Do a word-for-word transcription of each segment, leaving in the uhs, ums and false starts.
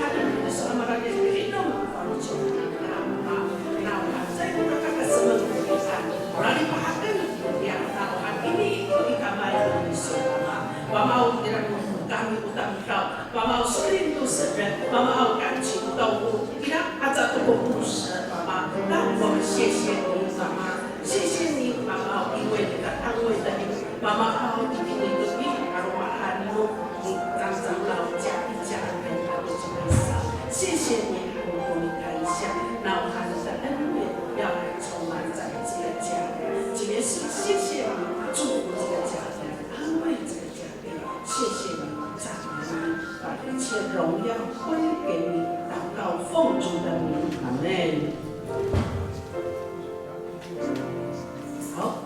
hanen to so a mararid i no mafaloco' no mita, Mama. Nawhani caay ko kakakasemeng to kita, o lalipahaken, ya, nawhani ini to i kamay no miso, Mama. Mama, o tireng no kami o tamdaw, Mama, o so'elin to seren, Mama, o 感情动物, ira aca to ko 牧师, Mama. 那我们谢谢你，Mama. 谢谢你，Mama, 因为你的安慰的灵，Mama, 好，你听你的病，阿罗马哈尼诺，你常常老家一家人，我们就会上。谢谢你，我们感谢，那我们的恩典要来充满在这个家里。主耶稣，谢谢你，祝福这个家庭，安慰这个家庭。谢谢你，赞美你，把一切荣耀归给你。祷告奉主的名，阿门。好。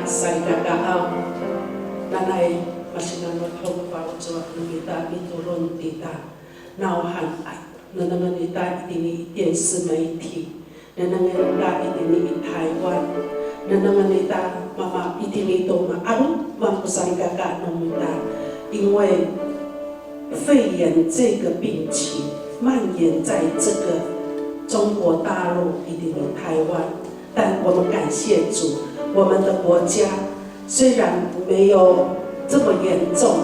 Salikakaaw, nanay masinan no mita faloco' no mita mitolon tita. Nawhan, nengnengen ita itini i 电视媒体, nengnengen ita itini i Taywan, nengnengen ita mama itini to ma'aloman ko salikaka no mita. 因为肺炎这个病情蔓延在这个中国大陆 itini Taywan. 但我们感谢主，我们的国家虽然没有这么严重，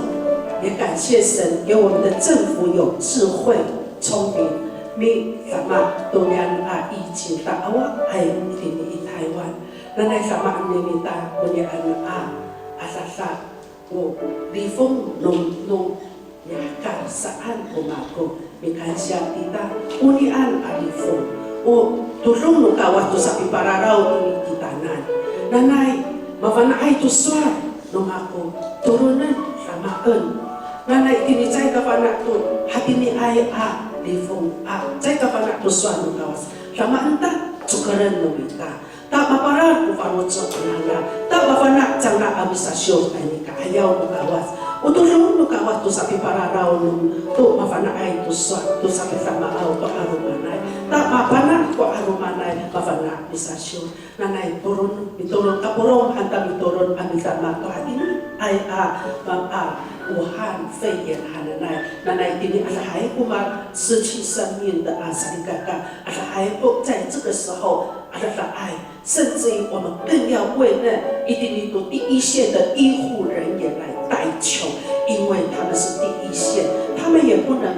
也感谢神给我们的政府有智慧、聪明。Mitama to niyan a 疫情 ta awaay itini i Taywan. Nanay samaanen ita ko niyan a adada o lifong no, no mihekal saan ko mako, mikansiya kita, o niyan a lifong, o todong no Kawas to sapipararaw i titaanan. Nanay mafana'ay to sowal no mako, tolonen, samaen. Nanay itini caay kafana' to hatiniay a lifong a, caay kafana' to sowal no Kawas, samaen ta, cokeren no mita. Ta mapalal ko faloco' nangra, ta mafana' cangra a misasiyor tayni ka'ayaw no Kawas. O todong no Kawas to sapipararaw no, to mafana'ay to sowal, to sapisamaaw to 'alomanay. Ta mafana' ko 'alomanay, mafana' misasiyor. Nanay polong, mitolon, kapolong han ta mitolon a midama to hatiniay a, ma, a, 武汉肺炎 hananay. Nanay itini adihay ko ma, 失去生命的 a salikaka, adihay ko 在这个时候 adadaay. 甚至于我们更要为那一定的第一线的医护人员来代求，因为他们是第一线，他们也不能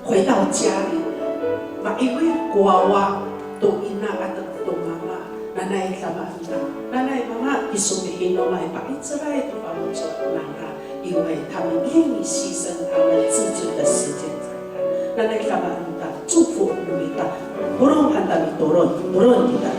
回到家里。Maiwi ko wawa to ina ato to mama, nanay samaen ta, nanay mama, kiso mihinomay, pa'icelay to faloco' nangra. 因为他们愿意牺牲他们自己的时间在那。Nanay samaen ta, 祝福 no mita, polong han ta mitolon, polong kita.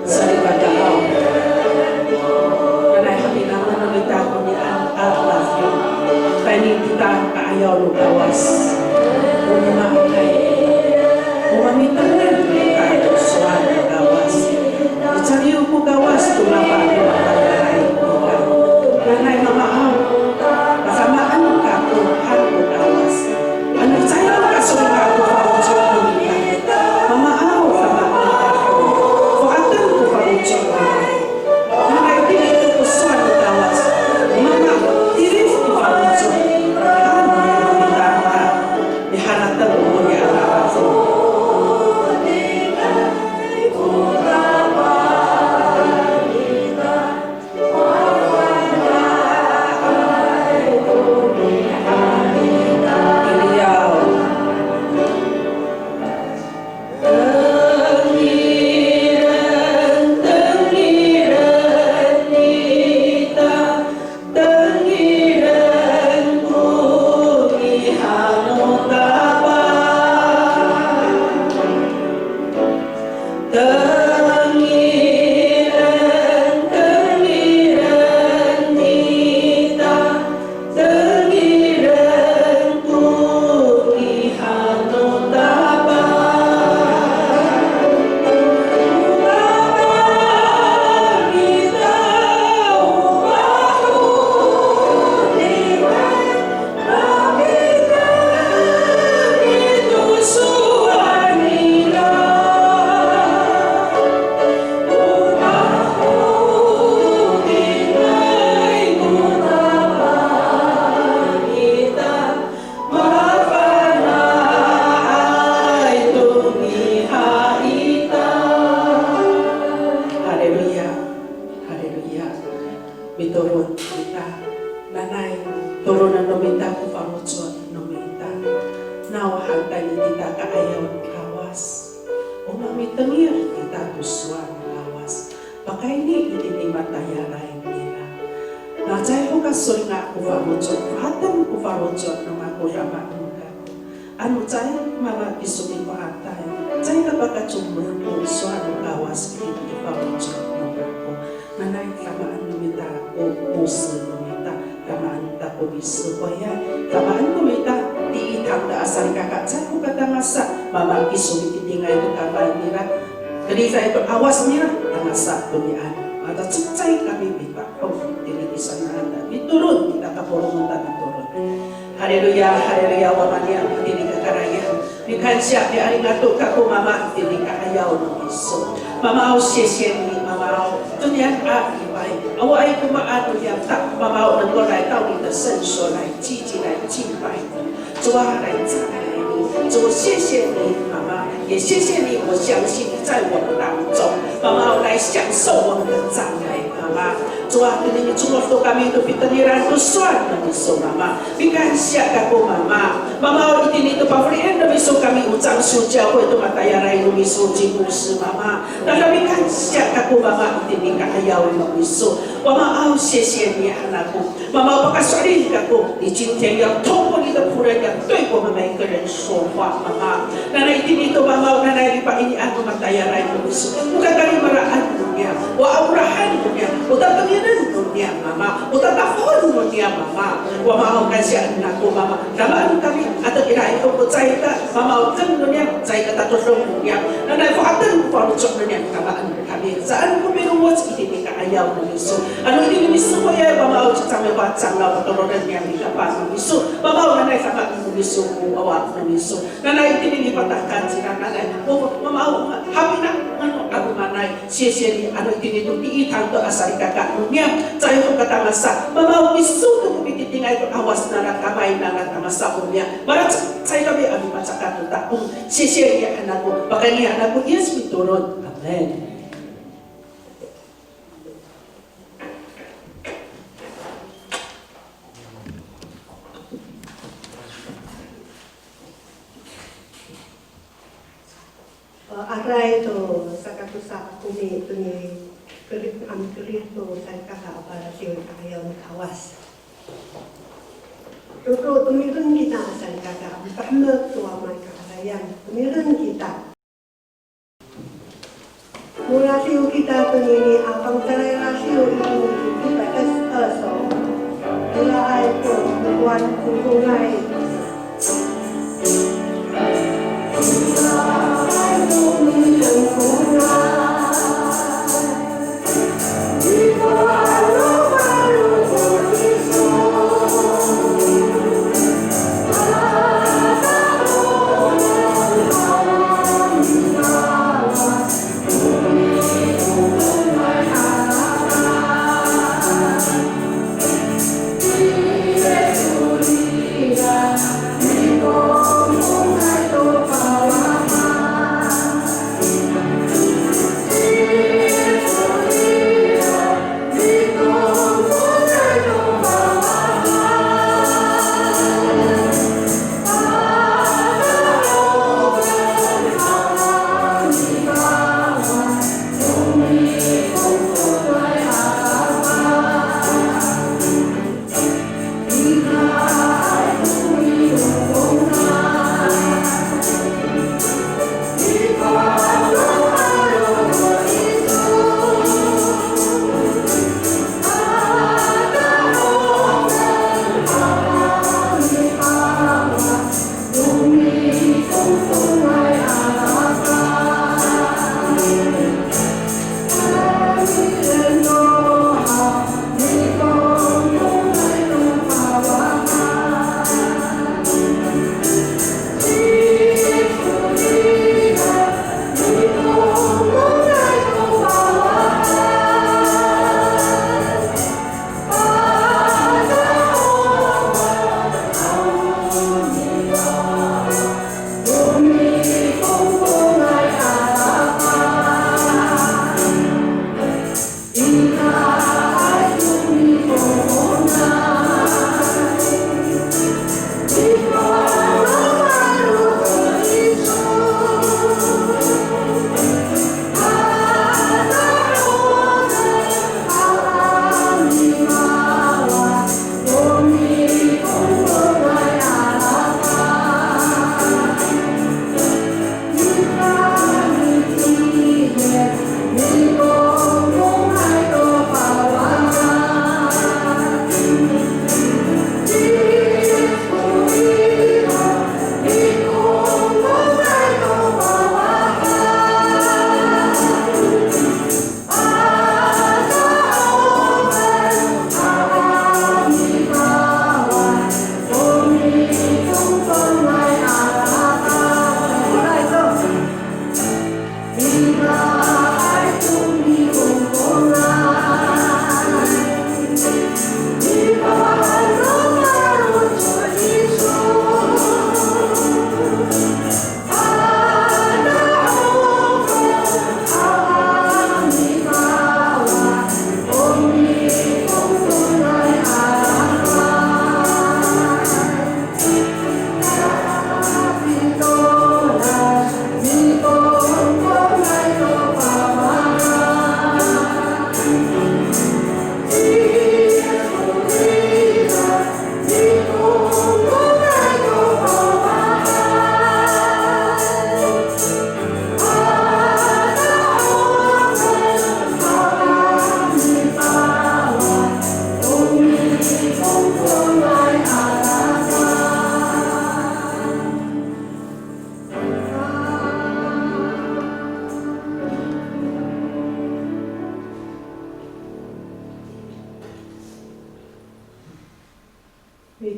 Salikaka haw. Nanay hapinang no mita konian a love you. Tayni kita ka'ayaw no Kawas. O manga'ay. O mamitengil kita to sowal no Kawas. Micaliw ko Kawas to mapaliwatayaay kita. Nanay mamaaw. Pasamaan kako han ko Kawas. Ano caay ka solinga' to faloco' no mita. Mamaaw, samaan kako. Fohaten ko faloco' no mita. Nanay tilid to ko sowal no Kawas. Mama, tilid to faloco'. Ano mita ka miharateng ko ni Kawas. Tengilen, tengilen kita, tengilen ko ngiha' no Tapang. O Tapang ita, o Pa'orip ita, Haleluya. Haleluya. Mitolon kita, nanay tolonen no mita ko faloco' no mita. Nawhani tayni kita ka'ayaw no Kawas. O mamitengil kita to sowal no Kawas. Pakayni itini matayalay nira. Na caay ho ka solinga' ko faloco', fohaten ko faloco' no mako Rama no kako. Ano caay mama kiso mipaatay, caay ka pakacomoy ko sowal no Kawas i faloco' no mako. Nanay samaan no mita ko moso no mita, samaan ta ko miso koya, samaan no mita tiitang ta a salikaka caay ko katangasa, mama kiso mikitingay to kamay nira, kerida to 'awas nira, tangasa to niyam. Mata cecay kami mita, o, tini i sanay ta mitolon, kita kapolongan ta mitolon. Haleluya, haleluya, Wama niyam, tini kakarayan. 你看一下，你阿里那多卡库妈妈，给你个还要那么说。妈妈，谢谢你，妈妈，这样啊，以外，我爱姑妈啊，这样大，妈妈，我能够来到你的圣所来，积极来敬拜你。主啊，来赞美你。主，谢谢你，妈妈，也谢谢你，我相信你在我们当中。妈妈，我来享受我们的赞美，妈妈。主啊，给你们祝福都感恩都比得你来都算了，你说妈妈。 Mikansiya kako mama. Mama o, itini to pafelien no miso kami o 樟树教会 to matayalay no miso ci 牧师 mama. Tada mikansiya kako mama itini ka'ayaw no miso. Mama aw, 谢谢你 han ako. Mama o, pakaso'elin kako, 你今天要透过你的仆人要对我们每一个人说话 mama. Nanay itini to mama o, nanay lipaini ano matayalay no miso. O kakalimaraan no niyam, o aolahan no niyam, o tatengil no niyam mama, o tatafoen no niyam mama. Mama o, kansiya han ako mama. Damaan kami, ato ira ito ko caika, mama o, ten no niyam, caika tatodong no niyam. Nanay fohaten ko faloco' no niyam, damaan kami. Saan ko milongoc itini ka'ayaw no miso. Ano itini miso ko ya, mama o, cecang mifacang na patoroden niyam i kapah no miso. Mama o, nanay damaan no miso ko wawa no miso. Nanay itini mipatahkan cingra nanay. O, mama o, hapinang ano ako manay. 谢谢你, ano itini to 第一堂 to a salikaka no niyam, caay ho ka tamasa, mama o, miso to ko pititingay to 'awas nara kamay nara tamasa no niyam. Malacecay kami a mipacakat to ta'ong. 谢谢你 han ako, pakayni han ako Yis mitolon. Amin. Aray to sakatosa a komi to ni, kerid, a mikerid to salikaka a paladiw i ka'ayaw no Kawas. Dodo tomireng kita salikaka a mipahemek to Wama i ka'arayan. Tomireng kita. Moradiw kita tonini a fangcalay radiw i, i, i, Iraay ko Tuhan ko kongay.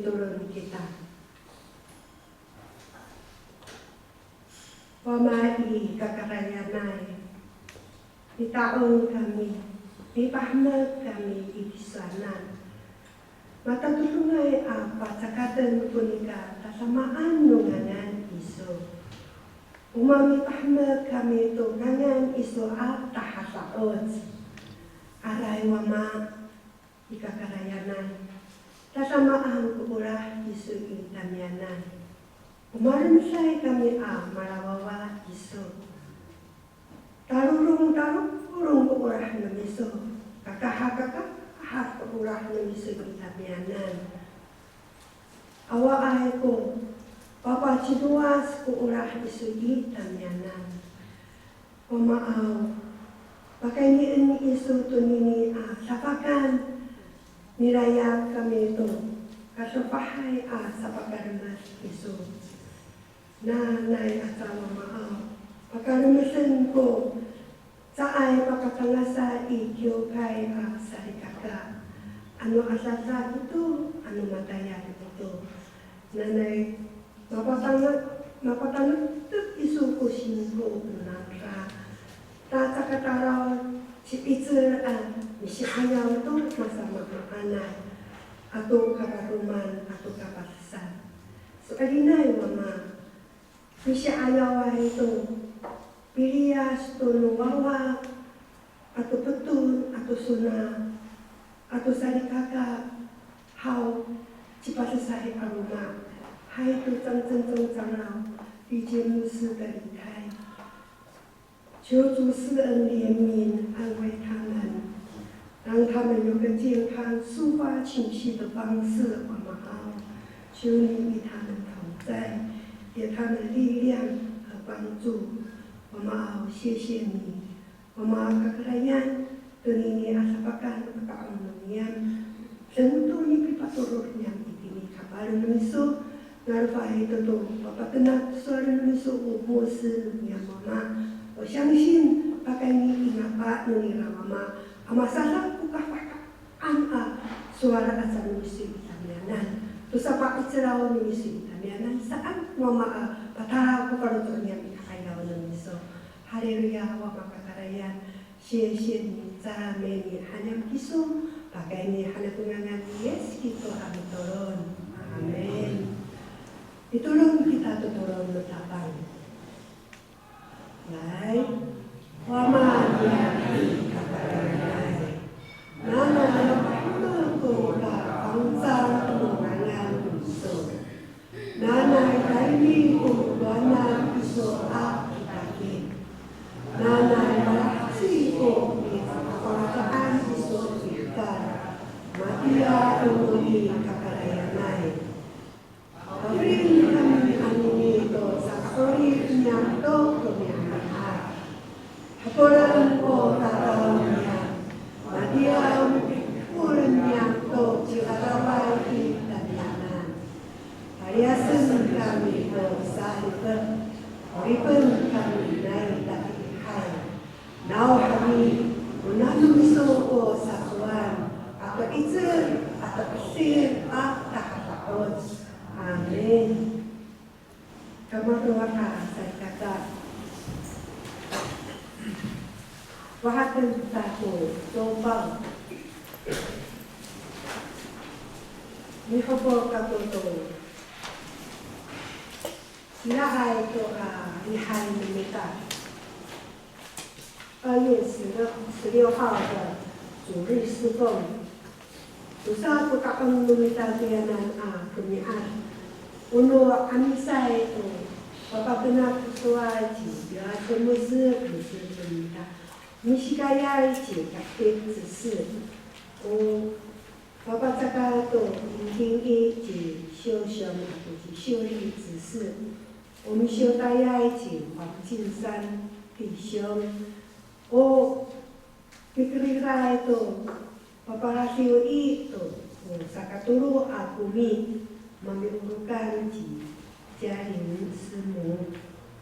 Mitolon kita. Wama i kakarayanay, mita'ong kami, mipahemek kami i tisowanan. Matatodongay a pacakaten ko nika tadamaan no ngangan iso. O mamipahemek kami to ngangan iso a tahada'oc. Aray Wama i kakarayanay, tadamaan ko olah iso i tamiyanan. O malemeday kami a malawawa iso. Talolong talolong ko olah no miso, kakahakakahak ko olah no miso i tamiyanan. Awaay ko papacidowac ko olah iso i tamiyanan. Wamaaw, pakaynien iso tonini a dafakan, milayap kami to kadofahay a sapakalemed iso. Nanay aca Wamaaw, pakalemeden ko caay pakatangasa i kiwkay a salikaka, ano adada ito, ano matayal ito. Nanay mapatanga- mapatanektek iso ko singko no nangra. Ta caka talaw ci'icel a misi'ayaw to masamaamaanay ato kararoman ato kapadesan. So'elinay Wama, misi'ayaway to piliyas to no wawa ato peton ato sona ato salikaka haw, cipadesay a loma'. Hay to 张正中长老，李杰牧师的离开。求主施恩怜悯，安慰他们，让他们有个健康抒发情绪的方式。Wamaaw，求你与他们同在，给他们力量和帮助。Wamaaw，谢谢你。 Wama kakarayan, tonini a sapakan a ta'ong no niyam, deng to nipipatorod niyam itini kapal no miso, ngalefay to to papatenak sowal no miso o mosi no niyam Wama. O 相信 pakayni i nga'ay no nira Wama a masadak ko kafahekaan a sowal aca no miso i tamiyanan, to sapa'icelaw no miso i tamiyanan saan Wama a patala ko faloco' niyam i ka'ayaw no miso. Haleluya, Wama kakarayan. 谢谢你，赞美你，haniyam kiso, pakayni hanako ngangan ni Yis Kristo a mitolon. Amin. Mitolon kita to tolon no Tapang. Lai, Wama niyam i kakarayanay. Nanay mapalemed ko kafangcal no ngangan no miso. Nanay tayni ko toanan iso a kitakit. Nanay malaheci ko nipapaladaan iso i hekal. Matiya o no i kakarayanay. Pafelien kami anini to saka'orip niyam to romi'ami'ad. Hapolen ko tata'ang niyam, matiya o mipikol niyam to ciladaway i tamiyanan. Paliyasen kami to sa'orip, 'oripen kami nai tatiihay. Nawhani, o nano miso ko sasowal, ato 'icel, ato 'edil, a tahada'oc. Amin. Kamaro'an a salikaka. Wahaten ta ko Copang. Mihopol kako to cilaay to a lihay no mita. 二月十六十六号的主日侍奉，tosa ko ta'ong no mita tiyanan a romi'ad, o no 'amisay to papatenak sowal ci Pilato Mose, Mose to mita, misikayay ci Kapit Cesi, o papacakat to tingting i ci Siosiyong ato ci Sioli Cesi, o misiwtayay ci Pangcinsan Pisiyong, o pikeriday to paparadiw i to, o sakatolo a komi, mami'orokan ci Jalin Simo,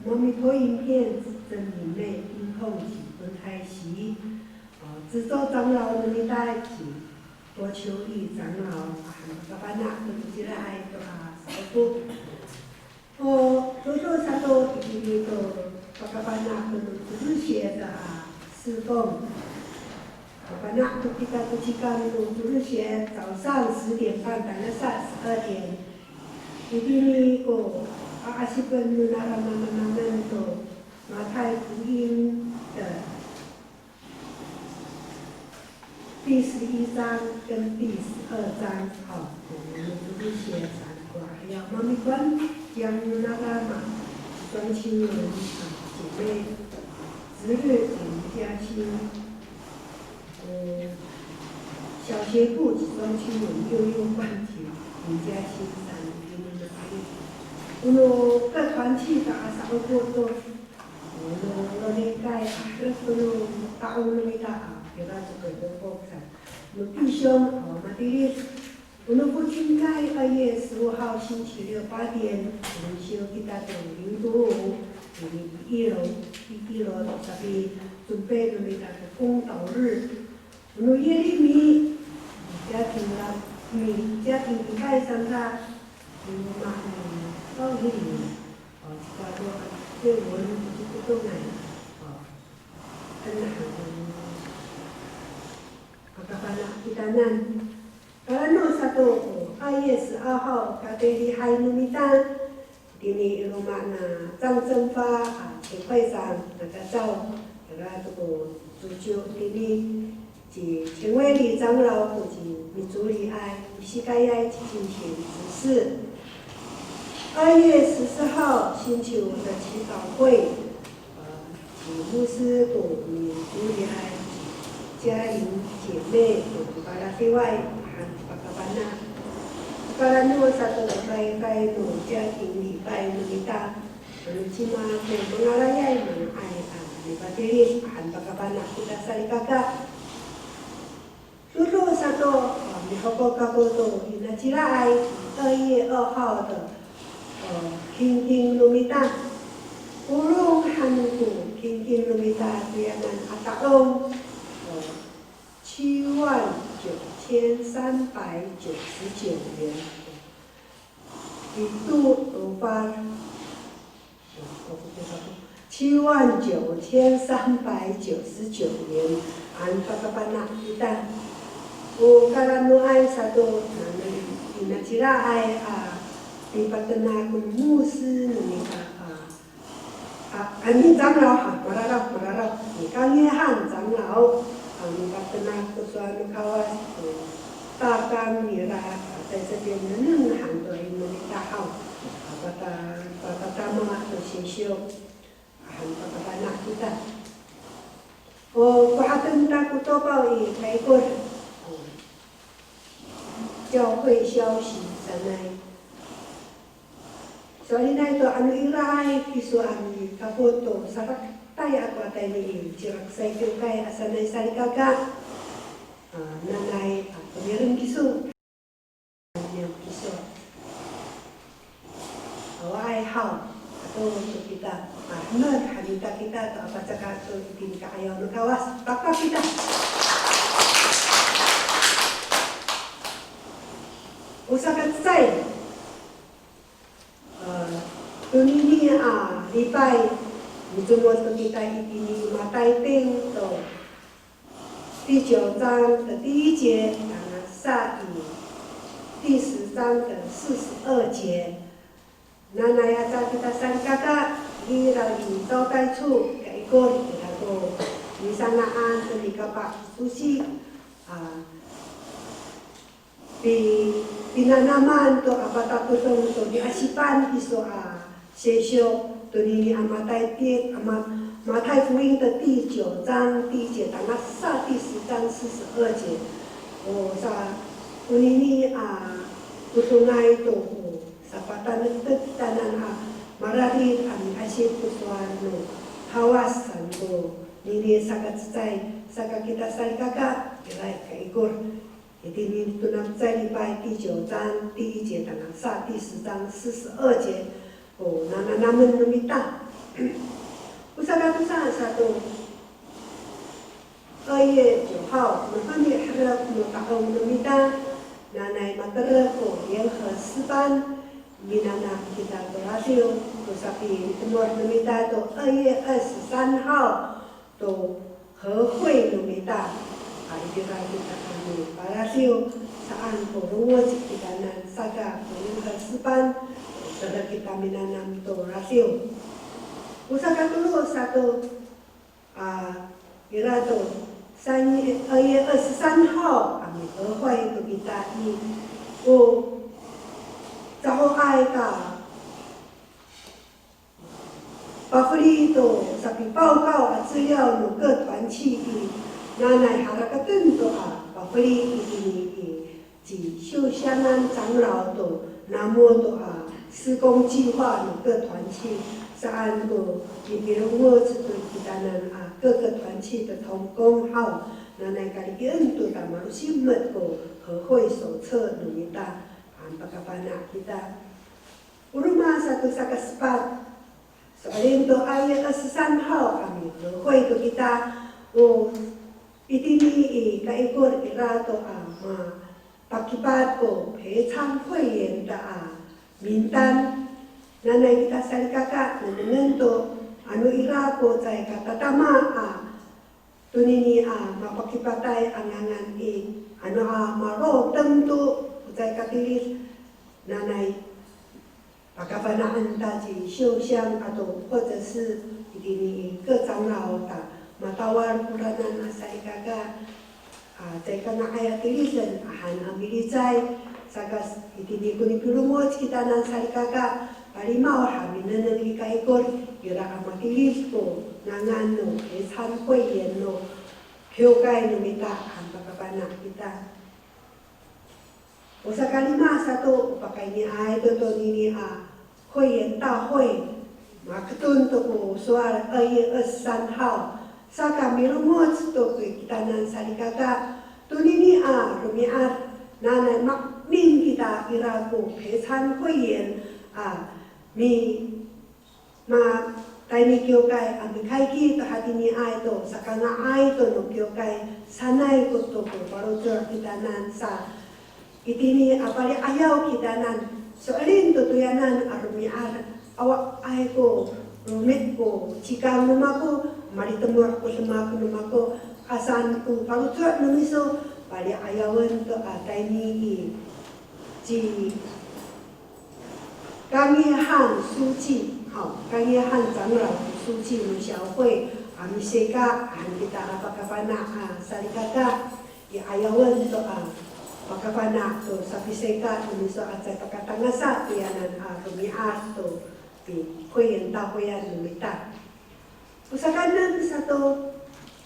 mamipoimpin ci Cemimay Inhong ci Tontay Si, o 执照长老 no mita ci 国球义长老 a, pakafana' to ko ciraay to a sa'opo. O, dodo sato itini to pakafana' to no Codosye to a 侍奉. Pakafana' to kita to cikang no Codosye, 早上十点半 tangasa 十二点. Itini ko a'asipen no nara mamamanen to 马太福音的 第十一章跟第十二章，好，我们读一些闪过，还要妈咪关讲那个嘛，庄青文啊，姐妹，值日林嘉欣，呃，小学部庄青文，幼幼班级林嘉欣，三年级的。我们各团契的啊，啥都做做。 Ono, ono nikay, a, res to no ta'ong no mita, a, kira to ko bokbok sa. No 弟兄, a, matilid. Ono 父亲节二月十五号星期六八点, 我们修 kita to 灵读, 一楼, 一楼 to sapi, 准备 no mita to 公祷日. Ono 月历 mi, 家庭啦, mi, 家庭礼拜 saan sa, lima, lima, 到一零. O, saka to, a, 对我们不是不动哎。O, 很好。Pakafana' kitanan. Kalano sato, o, 二月十二号 katelihay no mita. Tini i loma' na 张正发, a, 陈会长, nakacaw, ira to ko cucu tini. Ci 陈为礼长老 to ci Micoliay, misikayay ci 敬献执事. 二月十四号星期五的祈祷会, a, ci 牧师 to Micoliay, 嘉玲姐妹 to Palatiway, han pakafana'. Kalano sato, 拜拜 no 家庭礼拜 no mita. Ano cima ko mangalayay manga'ay a mipatilid, han pakafana' kita salikaka. Dodo sato, a, mihokok kako to inacilaay, 二月二号的, a, kingking no mita. Polong han ko kingking no mita, toyanan a ta'ong, a, 七万九千三百九十九元. Ito, o, pa, 七万九千三百九十九元, han pakafana' kita. O kalanoay sato, nanay inacilaay a mipatenak ko 牧师 no mita, a, a, a, ni 长老 ha, mararaw, mararaw, ni Kangihan 长老 a mipatenak to sowal no Kawas to takang nira, a, 在这边 nengneng han to i no mita haw, a, pata, patatama to sisiw. Han pakafana' kita. O, ko hateng ta ko Topaw i, kaikor. O, 教会消息 sanay. So'elinay to ano iraay kiso a mikapot to saraktay ako a tayni i Ciraksay kiwkay a sanay salikaka. A, nanay, a, tomireng kiso. Awaay haw, ato to kita, a, hemek han ita kita to, a, pacakacay to itini ka'ayaw no Kawas, pakpak kita. O sakacecay, a, tonini a lipay, micomod to kita itini Matay ting to 第九章的第一节，tangasa i 第十章的四十二节。Nanay aca kita salikaka, ira i 招待处 kaikor ira ko nisanga'an to ni Kapah Susi, a, pi, pinanaman to a patatodong to ni'asipan kiso a sesyo tonini a Matay ti, a Ma, Matay 福音的第九章第一节，tangasa 第十章四十二节。O sa, tonini a todongay to, o sapatanektek kitanan a mararid a mi'asip to sowal no Kawas saan ko nini sakacecay, saka kita salikaka, ira i kaikor. Itini tona cecay lipay 第九章第一节 tangasa 第十章四十二节, o nananamen no mita. O sakatosa sato, 二月九号, no honi herek no ta'ong no mita, nanay materek ko 联合诗班, minanam kita to radiw, to sapilitemoh no mita to 二月二十三号, to 和会 no mita, a, itira kita a mipaladiw, saan ko longoc kitanan saka ko 联合诗班, terek kita minanam to radiw. O sakatolo sato, a, ira to 三月, 二月二十三号, a, 和会 to kita i, o cahoay ka pafeli to sapipawkaw a 资料 no 各团契 i, nanay harakaten to a pafeli itini i, ci Siwsiyangan 长老 to namo to a 施工计划 no 各团契, saan ko mipilongoc to kitanan a 各个团契的同工 haw, nanay kalikian to ta malosimet ko 和会手册 no mita, a, pakafana' kita. O roma sato sakasepat, so'elin to 二月二十三号 a mi和会 to kita, o itini i kaikor ira to a mapakipat ko 陪餐会员 ta a 名单. Nanay kita salikaka nengnengen to, ano ira ko caay ka tatama a tonini a mapakipatay a ngangan i, ano a malotem to ko caay katilid, nanay pakafana'en ta ci 秀香 ato, 或者是 itini i 各长老 ta matawal koranan a salikaka, a, caay ka nga'ay a tiliden a han a milicay, saka itini ko nipilongoc kitanan salikaka, palimaw ha minengneng i kaikor, ira a matilid ko ngangan no 陪餐会员 no kiwkay no mita, han pakafana' kita. O sakalima sato, o pakayniay to tonini a 会员大会, maketon to ko sowal 二月二十三号, saka milongoc to ko kitanan salikaka, tonini a romi'ad, nanay maemin kita ira ko 陪餐会员 a mi, ma, tayni kiwkay a mikayki to hatiniay to sakanga'ay to no kiwkay sanay ko to ko faloco' kitanan sa. Itini a pali'ayaw kitanan, so'elin to toyanan a romi'ad, awaay ko romi' ko cikang no mako, malitemoh ko demak no mako, a saan ko faloco' no miso, pali'ayawen to a tayni i, ci 甘约翰书记, haw, 甘约翰长老书记 no 小会, a miseka, han kita a pakafana' a salikaka, i 'ayawen to a pakafana' to sapiseka no miso a caay pakatangasa tiyanan a romi'ad to pi 会员大会 no mita. O sakaenem sato,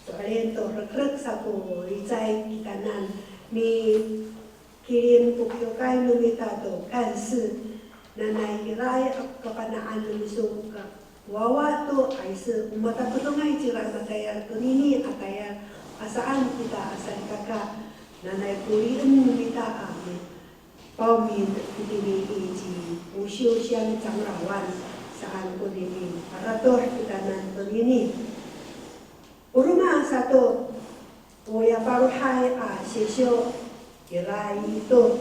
so'elin to rekrek sa ko licay kitanan mi kilim ko kiwkay no mita to 干事, nanay iraay a kafana'an no miso ko wawa to 还是 o matatodongay cira matayal tonini a tayal, a saan kita a salikaka, nanay polien no mita a mi, 报名 itini i ci 吴秀香长老 saan konini a ratoh kitanan tonini. O roma sato, o ya falohay a sisyo, iraay to.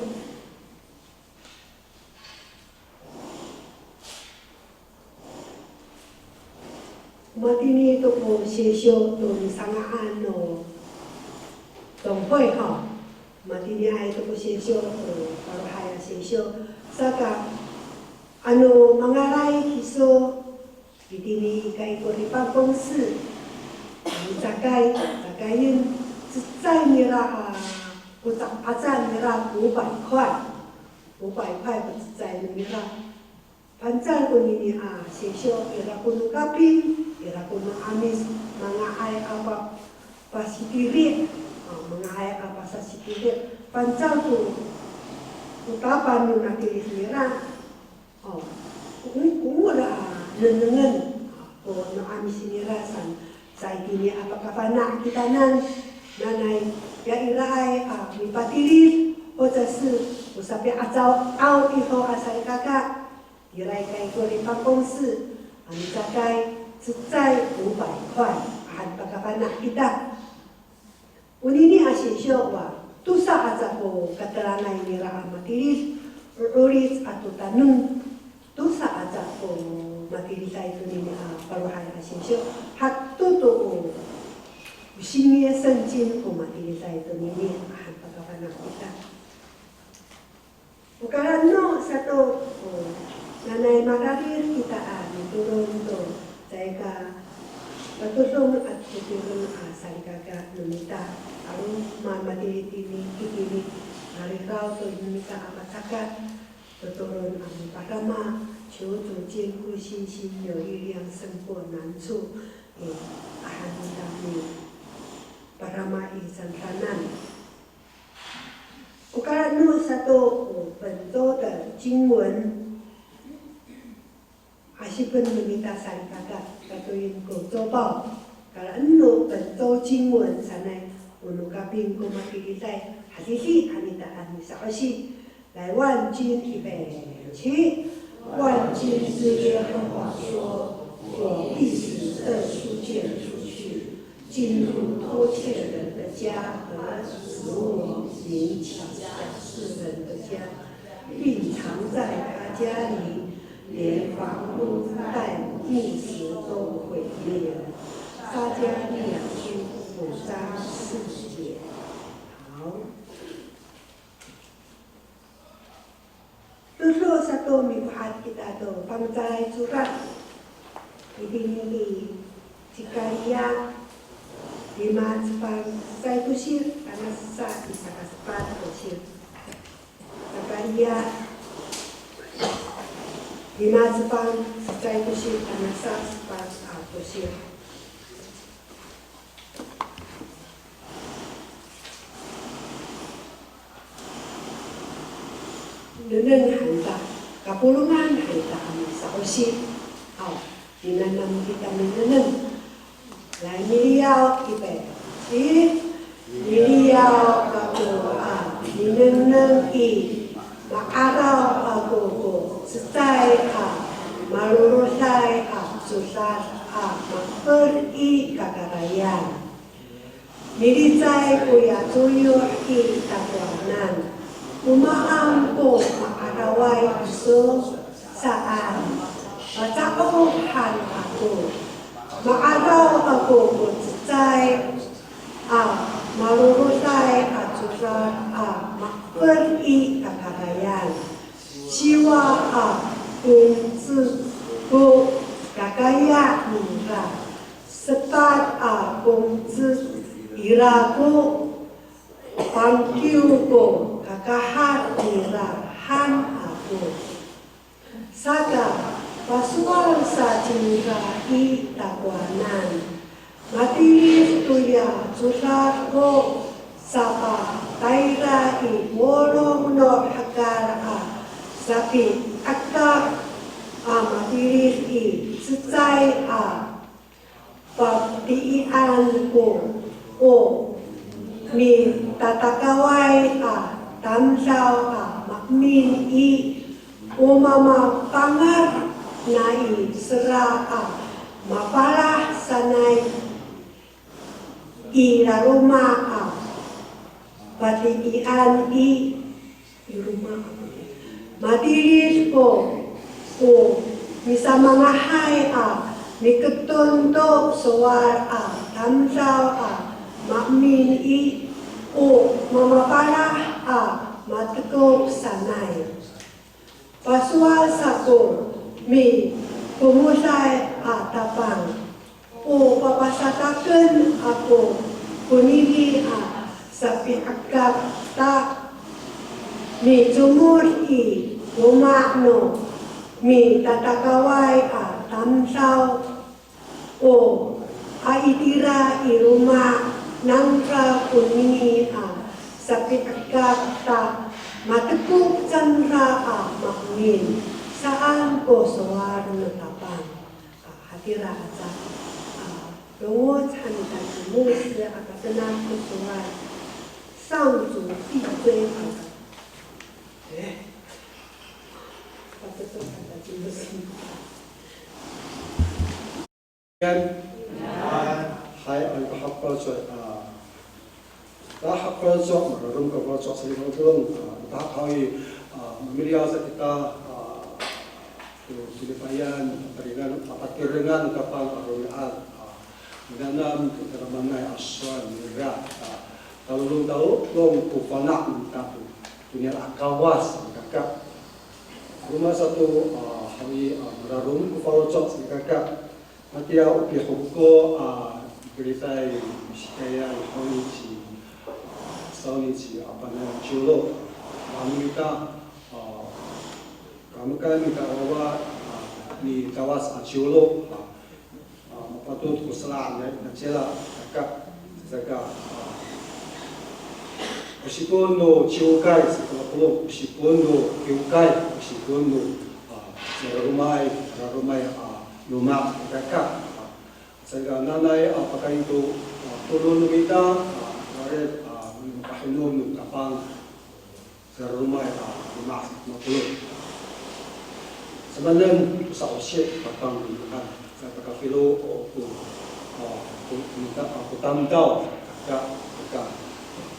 Matini to ko sisyo to nisanga'an no 总会 haw. Matiniay to ko sisyo to falohay a sisyo. Saka, ano mangalay kiso, itini i kaikor i 办公室, a micakay, cakayen, cecay nira a, ko ca-, aca nira 五百块, 五百块 ko cecay nira. Fangcal konini a sisyo, ira ko no kaping, ira ko no 'Amis, manga'ay a pa-, pasitiri, a, manga'ay a pasasitiri. Fangcal ko, ko tapang no natilid nira. O, ko, ko ora a nengnengen, a, ko no 'Amis nira saan, sa itini a pakafana' kitanan, nanay, ya iraay a mipatilid, 或者是 o sapi'acaw, aw iho a salikaka, iraay kaikor i 办公室, a micakay, cecay 五百块, a han pakafana' kita. Onini a sisyo wa, tosa aca ko katelangay nira a matilid, o 'olic ato taneng. Tosa aca ko matiliday tonini a parohay a sisyo, hato to o 新约圣经 ko matiliday tonini a han pakafana' kita. O kala'eno sato, o, nanay mararid kita a mitolon to caay ka patodong ato tireng a salikaka no mita. 'Alo matilid itini, itini, mariraw to no mita a macakat, totolon a mipadama, 求主坚固信心，有力量胜过难处。 E, ahan ita mipadama i cangraanan. O kala'eno sato, o, 本周的经文, asipen no mita salikaka, katoyin ko 周报. Kala'eno 本周经文 sanay, o no kaping ko matiliday, hadidi han ita a misa'osi. 来，万军预备起。万军之耶和华说，我必使这书卷出去，进入偷窃人的家和使我民抢夺世人的家，并藏在他家里，连房屋带密室都毁灭了。撒迦利亚书五章四节。好。 Dodo sato mifohat kita to fangcalay codad. Itini i Sakariya lima cefang cecay tosir, tangasa i saka sepat tosir. Sakariya lima cefang cecay tosir, tangasa sepat a tosir. Nengneng han ita, kapolongan han ita a misa'osi. Aw, minanam kita minengneng. Lay, miliyaw, ipay. Ci, miliyaw kako a minengneng i, ma'araw ako ko cecay a maloloday a codad a ma'efed i kakarayan. Milicay koya coyoh i takowanan. O maan ko ma'araway iso saan. Paca'of han ako. Ma'araw ako ko cecay a maloloday a codad a ma'efed i kakarayan. Siwa a kongces ko kakaya nira. Sepat a kongces ira ko pangkiw ko kakahad nira han ako. Saka, pasowal sa cingra i takowanan. Matilid toya codad ko sapatayra i polong no hekal a sapi'akak a matilid i cecay a patiian ko o mitatakaway a tamdaw a maemin i, o mamapangal nai sera a mafalah sanay i laloma' a patiian i, i loma' a matilid ko, o misamangahay a miketon to sowal a tamdaw a maemin i, o mamafalah a matekop sanay. Pasowal sa ko mikomoday a Tapang. O papasadaken ako konini a sapi'akak ta micomod i loma' no mitatakaway a tamdaw. O, a itira i loma' nangra konini a sapi'akak ta matekop cangra a maemin, saan ko sowal no Tapang. A, hatira aca, a, longoc han ita ci Mose a patenak ko sowal, 上主必追讨。哎，patenak han ita ci Mose. Hay, ano hapo so, a, Tahak faloco', mararom ko faloco' saan ko polong, a, tahak haw i, a, mamiliyaw sa kita, a, to pilipayan, papatirengan, papatirengan no Tapang a romi'ad, a, minanam to tadamaanay a sowal nira, a, talolong, talolong ko fana' no mita to, to niyaro' a Kawas, kaka. Roma sato, a, haw i, a, mararom ko faloco' saan kaka. Matiya o pihoko a mikilisay, misikayay haw i ci, sawni ci Apanay a Ciwlo. Ano mita, a, kahemekan mita wawa, a, ni Kawas a Ciwlo, a, a, mapatot ko sela' nacila, saka, saka, a, o sipon no ciwkay, saka polong, o sipon no kiwkay, o sipon no, a, ciraromay, ciraromay, a, loma', kaka. Saka nanay, a, pakayni to, a, tolon no mita, a, warid, a, makahinom no Tapang, ciraromay, a, loma' saka polong. Samaanen, tosa osi Tapang no mita, sa pakafilo, o, ko, a, ko, mita, a, ko tamdaw, kaka, kaka.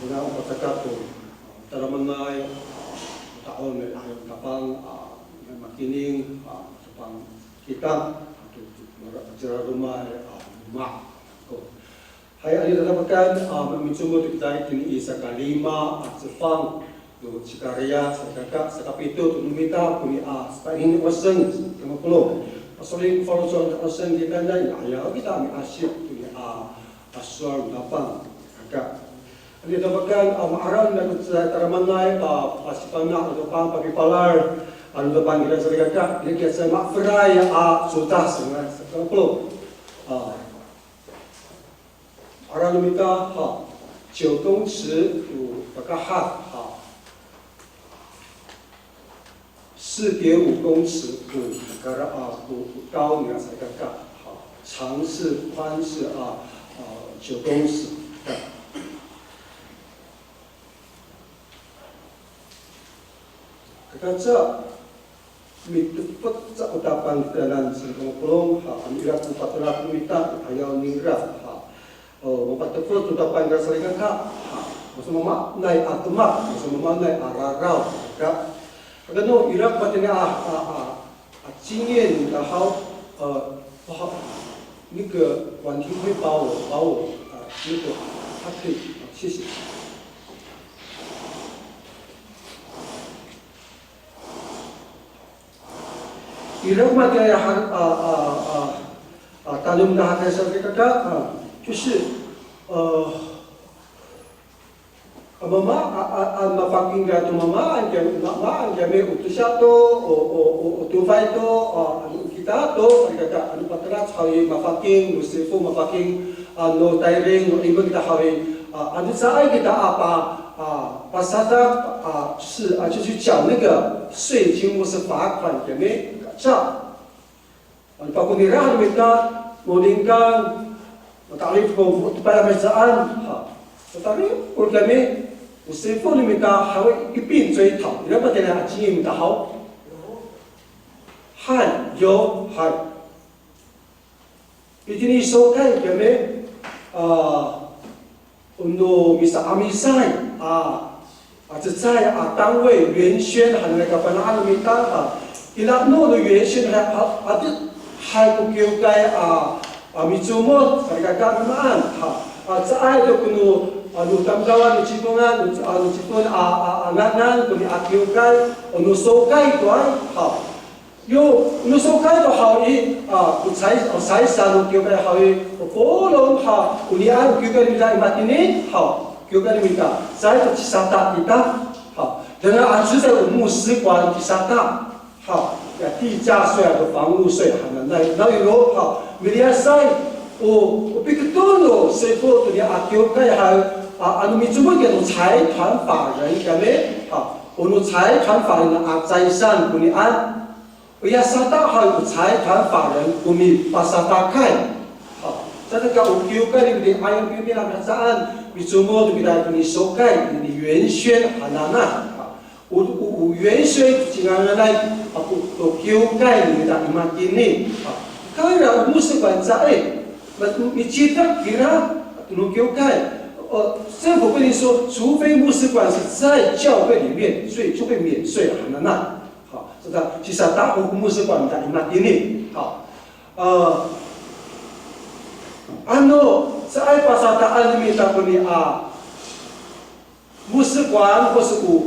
Kona o pacakat to, a, tadamaanay, a, ta'ong, a, Tapang, a, makining, a, Tapang kita, a, to, to, ciraromay, a, loma'. Ko. Hay, ano tatapekan, a, micomod kita itini i sakalima a cefang to Sikariya, sakaka, sakapito to no mita, koni a, saka ini oseng, kama polong. Pasoelin ko faloco' no oseng kita nai, ayaw kita miasip koni a, a sowal no Tapang, kaka. Ano tatapekan, a, ma'araw nira ko tadamaanay, a, pasifana' no Tapang, papipalal, ano Tapang kira salikaka, ira kiya sa ma'aferay a codad, saan, saan ko polong. A, ma'araw no mita, ha, 九公尺 ko fakahad, ha. 四点五公尺 ko kara, a, ko, ko 高 nira salikaka, ha. 长是、宽是, a, a, 九公尺. Kaka sa, mitefet sa o Tapang kitanan saan ko polong, ha, ano ira ko patelac no mita, ayaw nira, ha. O, mapatefet to Tapang kira salikaka, ha, masamaamaanay a demak, masamaamaanay a raraw, ka. Kaka no, ira ko matini a, a, a, a, 经验 no mita haw, e, 不好, 那个婉婷会帮我，帮我，啊，那个，她可以，啊，谢谢。 Ira ko matini a, a, a, a, a, tanom no hatiraay salikaka, a, 就是, e, a, mama, a, a, a, mafaking kira to mamaan kami, mamaan kami o tosa to, o, o, o, o tofay to, a, ano kita to, salikaka, ano patelac haw i mafaking, no sifo mafaking, a, no tayring, no imek kita haw i, a, ano caay kita a pa, a, pasadak, a, 是, a, 就去缴那个税金或是罚款 kami, 这样. Ano pakonirahan mita, no ningkang, matalif ko, matepay a mihecaan, ha. Matalif ko kami, o sifo no mita, haw i 并追讨, ira ko matini a 经验 no mita haw. Hay, yo, hay. Itini sokay kami, a, o no misa'Amisay, a, a, cecay, a, 单位, 原宣 hananay kafana'an no mita, a, ira no, no 原宣 hay, a, a, hay ko kiwkay, a, a, micomod, salikaka maan, ha, a, caay to ko no, a, no tamdawan, no Cipongan, no, a, no Cipon, a, a, a, ngangan, koni a kiwkay, o no sokay to ay, ha. Yo, no sokay to haw i, a, ko cay, a, caysan no kiwkay haw i, o polong ha, o niyaan kiwkay no mita i matini, ha, kiwkay no mita, caay to cisata kita, ha, dengan a cecay o 牧师馆 cisata, ha, ya 地价税 ato 房屋税 hananay, nawiro, ha, miliyasay, o, o piketon no sifo to niya a kiwkay haw, a, ano micomod kiya no 财团法人 kami, ha, o no 财团法人 a caysan ko niyaan. Oya sata haw i, o 财团法人 ko mipasatakay. Ha, salikaka o kiwkay i, ayaw kami a mihecaan, micomod to kita koni sokay, koni 原宣 hananay. Ha, o, o, o 原宣 to cinganganay, a, ko, to kiwkay no mita i matini. Ha, kira o 牧师馆 caay, ma, micitek kira to no kiwkay. 呃，政府规定说，除非牧师馆是在教会里面，所以就会免税了，很难呐。好，是的，其实大部分牧师馆的一那一定，好，呃，ano caay pasataan no mita koni a 牧师馆或是有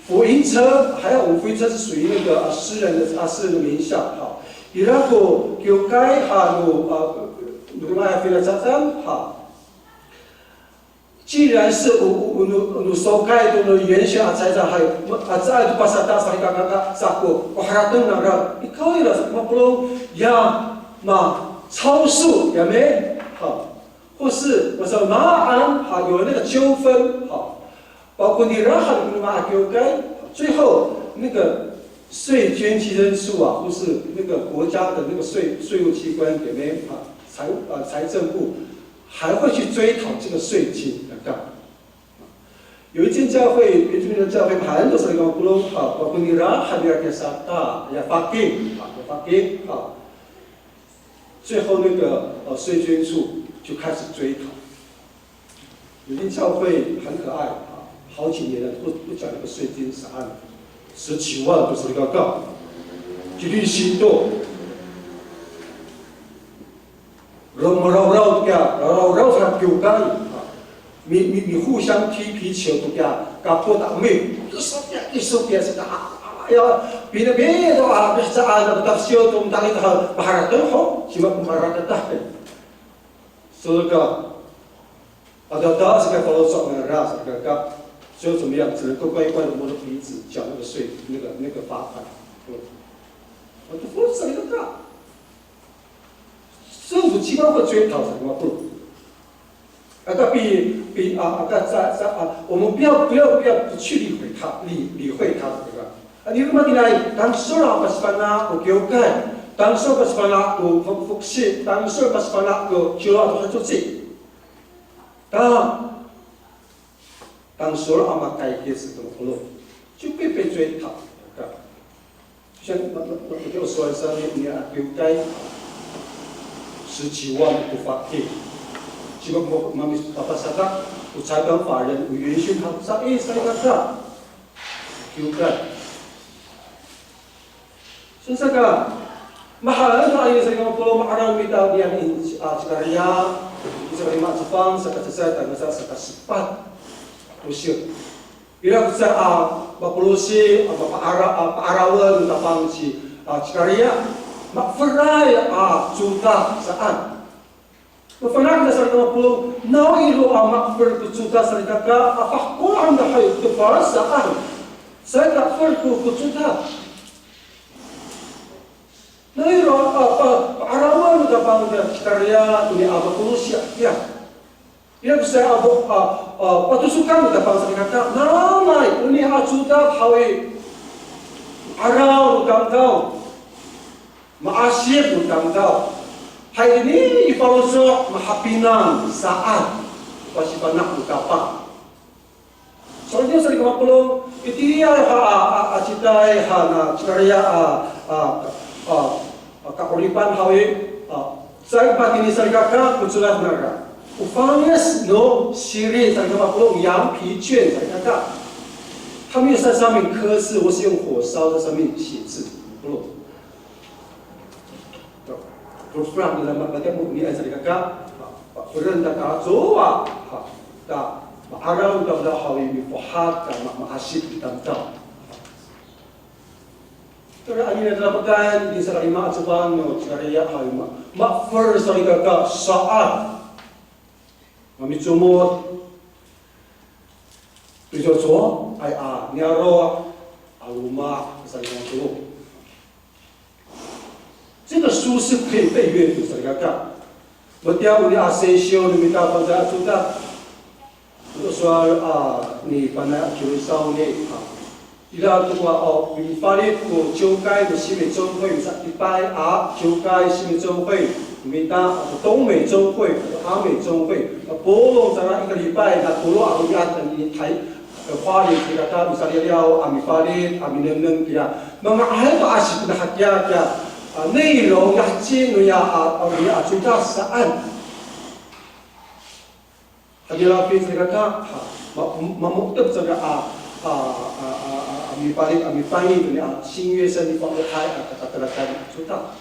福音车，还有我们福音车是属于那个啊私人的啊私人的名下，好，ira ko kiwkay ha no 啊 no 那 finacadan 哈。既然是 o, o, o no, o no sokay to no 原先 a 财产 hay, a caay to pasata sa hikakaka sa ko, ko harateng nangra, ikaw ira sa mapolong, ya ma 超速 ya me, 好。 或是我说 maan 哈，有那个纠纷哈，包括你 rahan 你 ma 最后那个税捐稽征处啊，或是那个国家的那个税税务机关里面啊，财务啊财政部还会去追讨这个税金来干嘛？有一间教会，原住民的教会，很多是跟我说哈，包括你 rahan 你 sata 要发给啊，要发给啊。 最后那个呃税捐处就开始追讨。有些教会很可爱啊，好几年了不不缴那个税金，啥案，十几万都是那个告，就利息多。Rawrawraw 呀，rawrawraw 他就干啊。 Mi, mi, mi互相踢皮球 to kiya kapot a mi. Iso kiya, iso kiya sa ka, a, ya, pina, pina to a, bisa a, na, tapsiyo to, mtangit a, maharateng ho, cima ko maharateng ta. So ka, ada, ada, sa ka, follow 上 na ra, sa ka, ka. 所以怎么样？只能够乖乖地摸着鼻子缴那个税，那个，那个罚款。嗯。啊，都不是那个。政府机关会追讨什么？不。 啊，但比比啊啊，在在在啊，我们不要不要不要不去理会他，理理会他这个。啊，你如果你来，当时啊，不是烦恼，我给我看，当时不是烦恼，我我我是，当时不是烦恼，我就要他做这。当当时啊，嘛，该也是怎么说，就被被追讨，对吧？ Siya, ma, ma, ma, 我说三年，你啊，有该十几万的罚金，结果我，我们爸爸说他，我财团法人，我原先他，sa, eh, sa, sa, sa, 有该。所以这个，mahal na ayo sa yung pulo ma'araw mita diyan in, ah, Sakaria, sa lima Sepang, sa kasasay, tangasa, sa kasepat. Usir. Ira ko sa a mapolosi, a mapaara, a paarawan no Tapang ci, a, Cikariya, maferay a codad saan. Mafana' kita salikaka mapolong, nawiro a mafer ko codad salikaka, a fahekoan da hay ko fal saan. Sa ka fer ko, ko codad. Nawiro a, a, paarawan no Tapang ci Cikariya, toni a mapolosi a kiya. Ira ko sa a, a, a, patosokan no Tapang salikaka, nanay, oni a codad haw i, araw no tamdaw, maasip no tamdaw. Hay ini i faloco' mahapinang saan, pasifana' no Tapang. So'elin salikaka mapolong, itiya ha, a, a, a citay ha, na, Cikariya, a, a, a, a, ka'oripan haw i, a, Sa matini salikaka, ko codad nangra. O fanges no siri salikaka mapolong, 羊皮卷 salikaka. 他们有在上面刻字，或是用火烧在上面写字，polong. Ko fran nira ma, matiya mo, ni ay salikaka, ha, pa, feren ta kacowa, ha, ta, ma'araw ta mdaw haw i, mifohat, ta, ma, maasip, tamdaw. Tora anini a dalamekan, itini sakalima a cefang no Cikariya haw i, ma, mafer salikaka saan. Mamicomod. Picowacowaay a niyaro' a loma' salikaka. 这个书是可以被阅读 salikaka. Matiya oni a sesyo no mita Pangcah a codad. Sowal a ni Panay a Kiwin sawni, a, ira to ko, a, mifalit ko 教会 no 新美中会 misa'etipay a 教会 新美中会 mita, a, 东美中会 ato 阿美中会, a, polong cangra 一个礼拜 na tolo a romi'ad i 台, a, 花莲 kita misaliyaw a mifalit a minengneng kiya. Manga'ay to a sipnahatiya kiya, a, 内容 ya heci noya, a, a, noya a codad saan. Ira ko salikaka, ha, ma, ma, mamo^tep cangra a, a, a, a, a, mipali, a, mifangi to ni, a, 新约圣经 falohay a, a, katerakan a codad.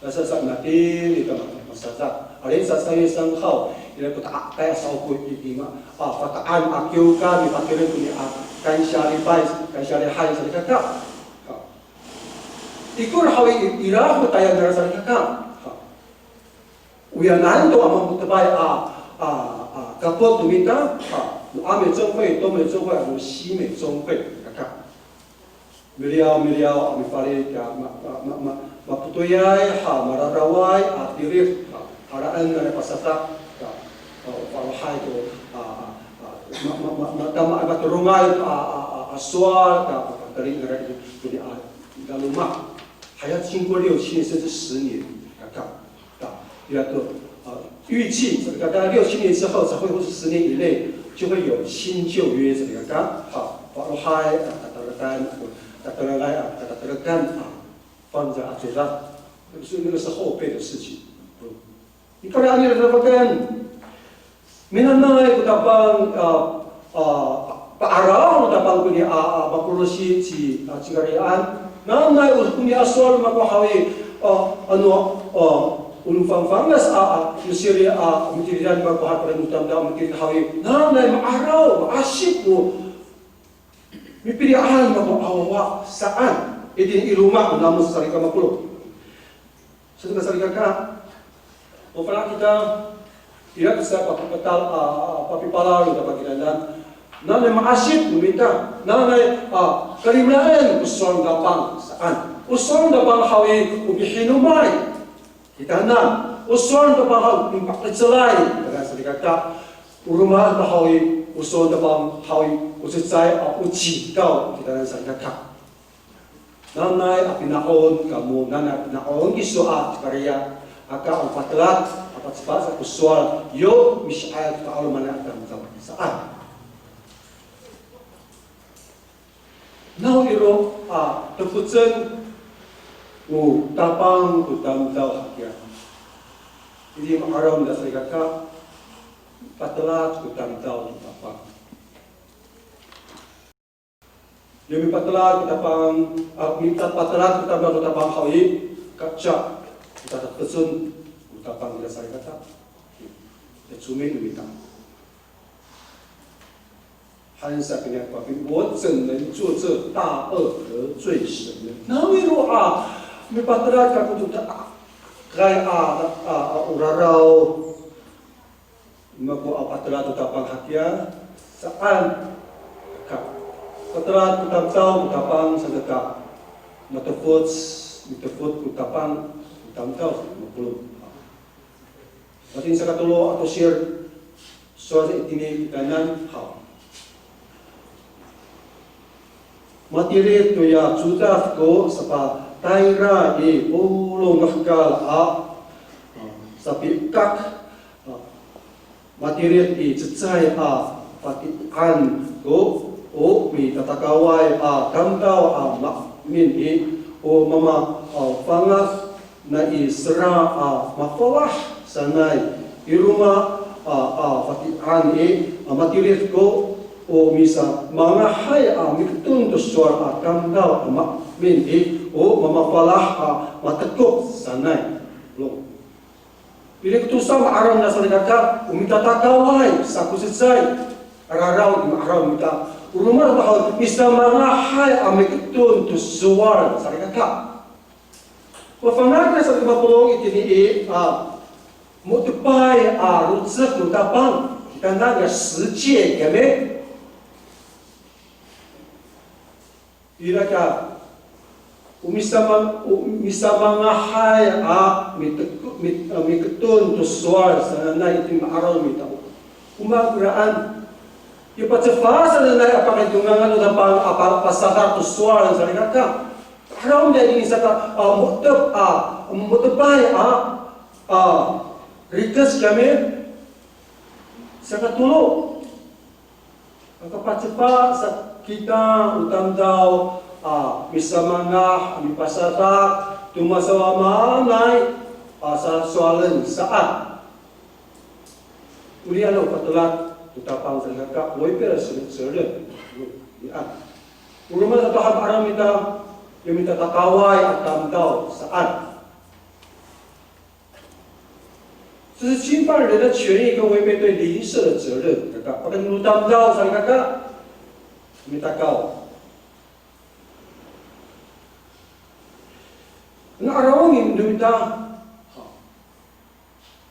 Saka sa matini to ma, masadak. Ari sa 三月三号, ira ko ta'akay a sa'opo i, i ma, a, Fata'an a kiwka, mipatireng to ni, a, 感谢礼拜, 感谢礼拜 salikaka. Ha. Ikor haw i, ira ko tayal nangra salikaka. Ha. Oyanan to a mamo^tepay a, a, a, kapot to mita, ha, no 阿美中会, 东美中会, no 西美中会, kaka. Miliyaw, miliyaw, a mifalic, a, ma, ma, ma, ma, mapotoyay, ha, mararaway, a, tilid, ha, alaen a pasadak, ha, a, falohay to, a, a, a, ma, ma, ma, ma, tama, matorongay, a, a, a, a, sowal, ha, pateli nangra i, to ni, a, laloma'. 还要经过六七年甚至十年，kaka. 啊，要做，啊，预计，大概六七年之后才会，或是十年以内，就会有新旧约这个，啊，falohay, a, tatalakan, tatalakan, a, tatalakan, a, 放在 a codad，所以那个是后辈的事情。嗯。Nika anini a demak, Minanay ko Tapang, a, a, pa'araw no Tapang koni a, a, makolosay ci, a, Cikariaan. Nanay o koni a sowal mako haw i, a, ano, a, o no fangfangas a, a, misiri a, mitilidan mako haw i, para no tamdaw mitilid haw i. Nanay ma'araw, ma'asip ko mipili'an mako a wawa saan. Itini i loma' namo salikaka mapolong. Salikaka, salikaka. O fana' kita, ira ko sa papipatal, a, a, papipalal no Tapang kitanan. Nanay ma'asip no mita, nanay, a, kalimelaen ko sowal no Tapang saan. O sowal no Tapang haw i, o pihinomay kitanan. O sowal no Tapang haw i, o pipa'ecelay, salikaka. O roma haw i, o sowal no Tapang haw i, o cecay, a, o cinkaw kitanan salikaka. Nanay a pina'on kamo, nanay a pina'on kiso a Cikariya, aka o patelak, a pacepat sa ko sowal, yo misi'ayaw to ka'alomanay a tamdaw saan. Nawiro a tefocen ko Tapang to tamdaw hakiya. Iri ma'araw no mita salikaka, patelak ko tamdaw to Tapang. Yo mipatelak ko Tapang, a, mipatelak ko tamdaw to Tapang haw i, kaca, kita tefecen ko Tapang kita salikaka. Tacomiyah no mita. 还是跟人家抱怨，我怎能做这大恶得罪神呢？Nawiro a mipatelak kako to ta'akay a, a, a, o raraw. Mako a patelak to Tapang hakiya, saan. Ka, patelak to tamdaw to Tapang saan ka, matefoc, mitefot ko Tapang to tamdaw, mapolong. Matini saka tolo a tosir, sowal sa itini kitanan haw. Matilid toya codad ko sapatayra i polong no hekal a, a, sapi'ekak, a, matilid i cecay a fati'an ko o mitatakaway a tamdaw a maemin i, o mama, a, fangad nai sera a mafalah sanay i roma a, a, fati'an i, a, matilid ko o misamangahay a miketon to sowal a tamdaw a maemin i, o mamafalah a matekok sanay. Long. Pili ko tosa ma'araw no mita salikaka, o mitatakaway sa ko cecay a raraw, ma'araw no mita. O roma to haw, misamangahay a miketon to sowal salikaka. Mafana' kira sa mapolong itini i, a, mo^tepay a rocek no Tapang, kitanan ya 十诫 kiyami. Ira ka, o misama, o misamangahay a mitek, mit, a miketon to sowal sananay itini ma'araw no mita. O maan koraan, ya pacefa sananay a pakaytongangan no Tapang a pa, pasadak to sowal salikaka. Ma'araw no mita itini saka, a, mo^tep, a, mo^tepay a, a, rikec kiyami. Saka tolo. Aka pacefa sa kita o tamdaw a misamangah, a mipasadak to masamaamaanay a sasowalen saan. Ori ano patelak, Tapang salikaka, 违背了神的责任。Ni a, o roma sato han, ma'araw mita, yo mitatakaway a tamdaw saan. 这是侵犯人的权益跟违背对邻舍的责任。Kaka, pakayni no tamdaw salikaka, mitakaw. Na 'arawang no mita,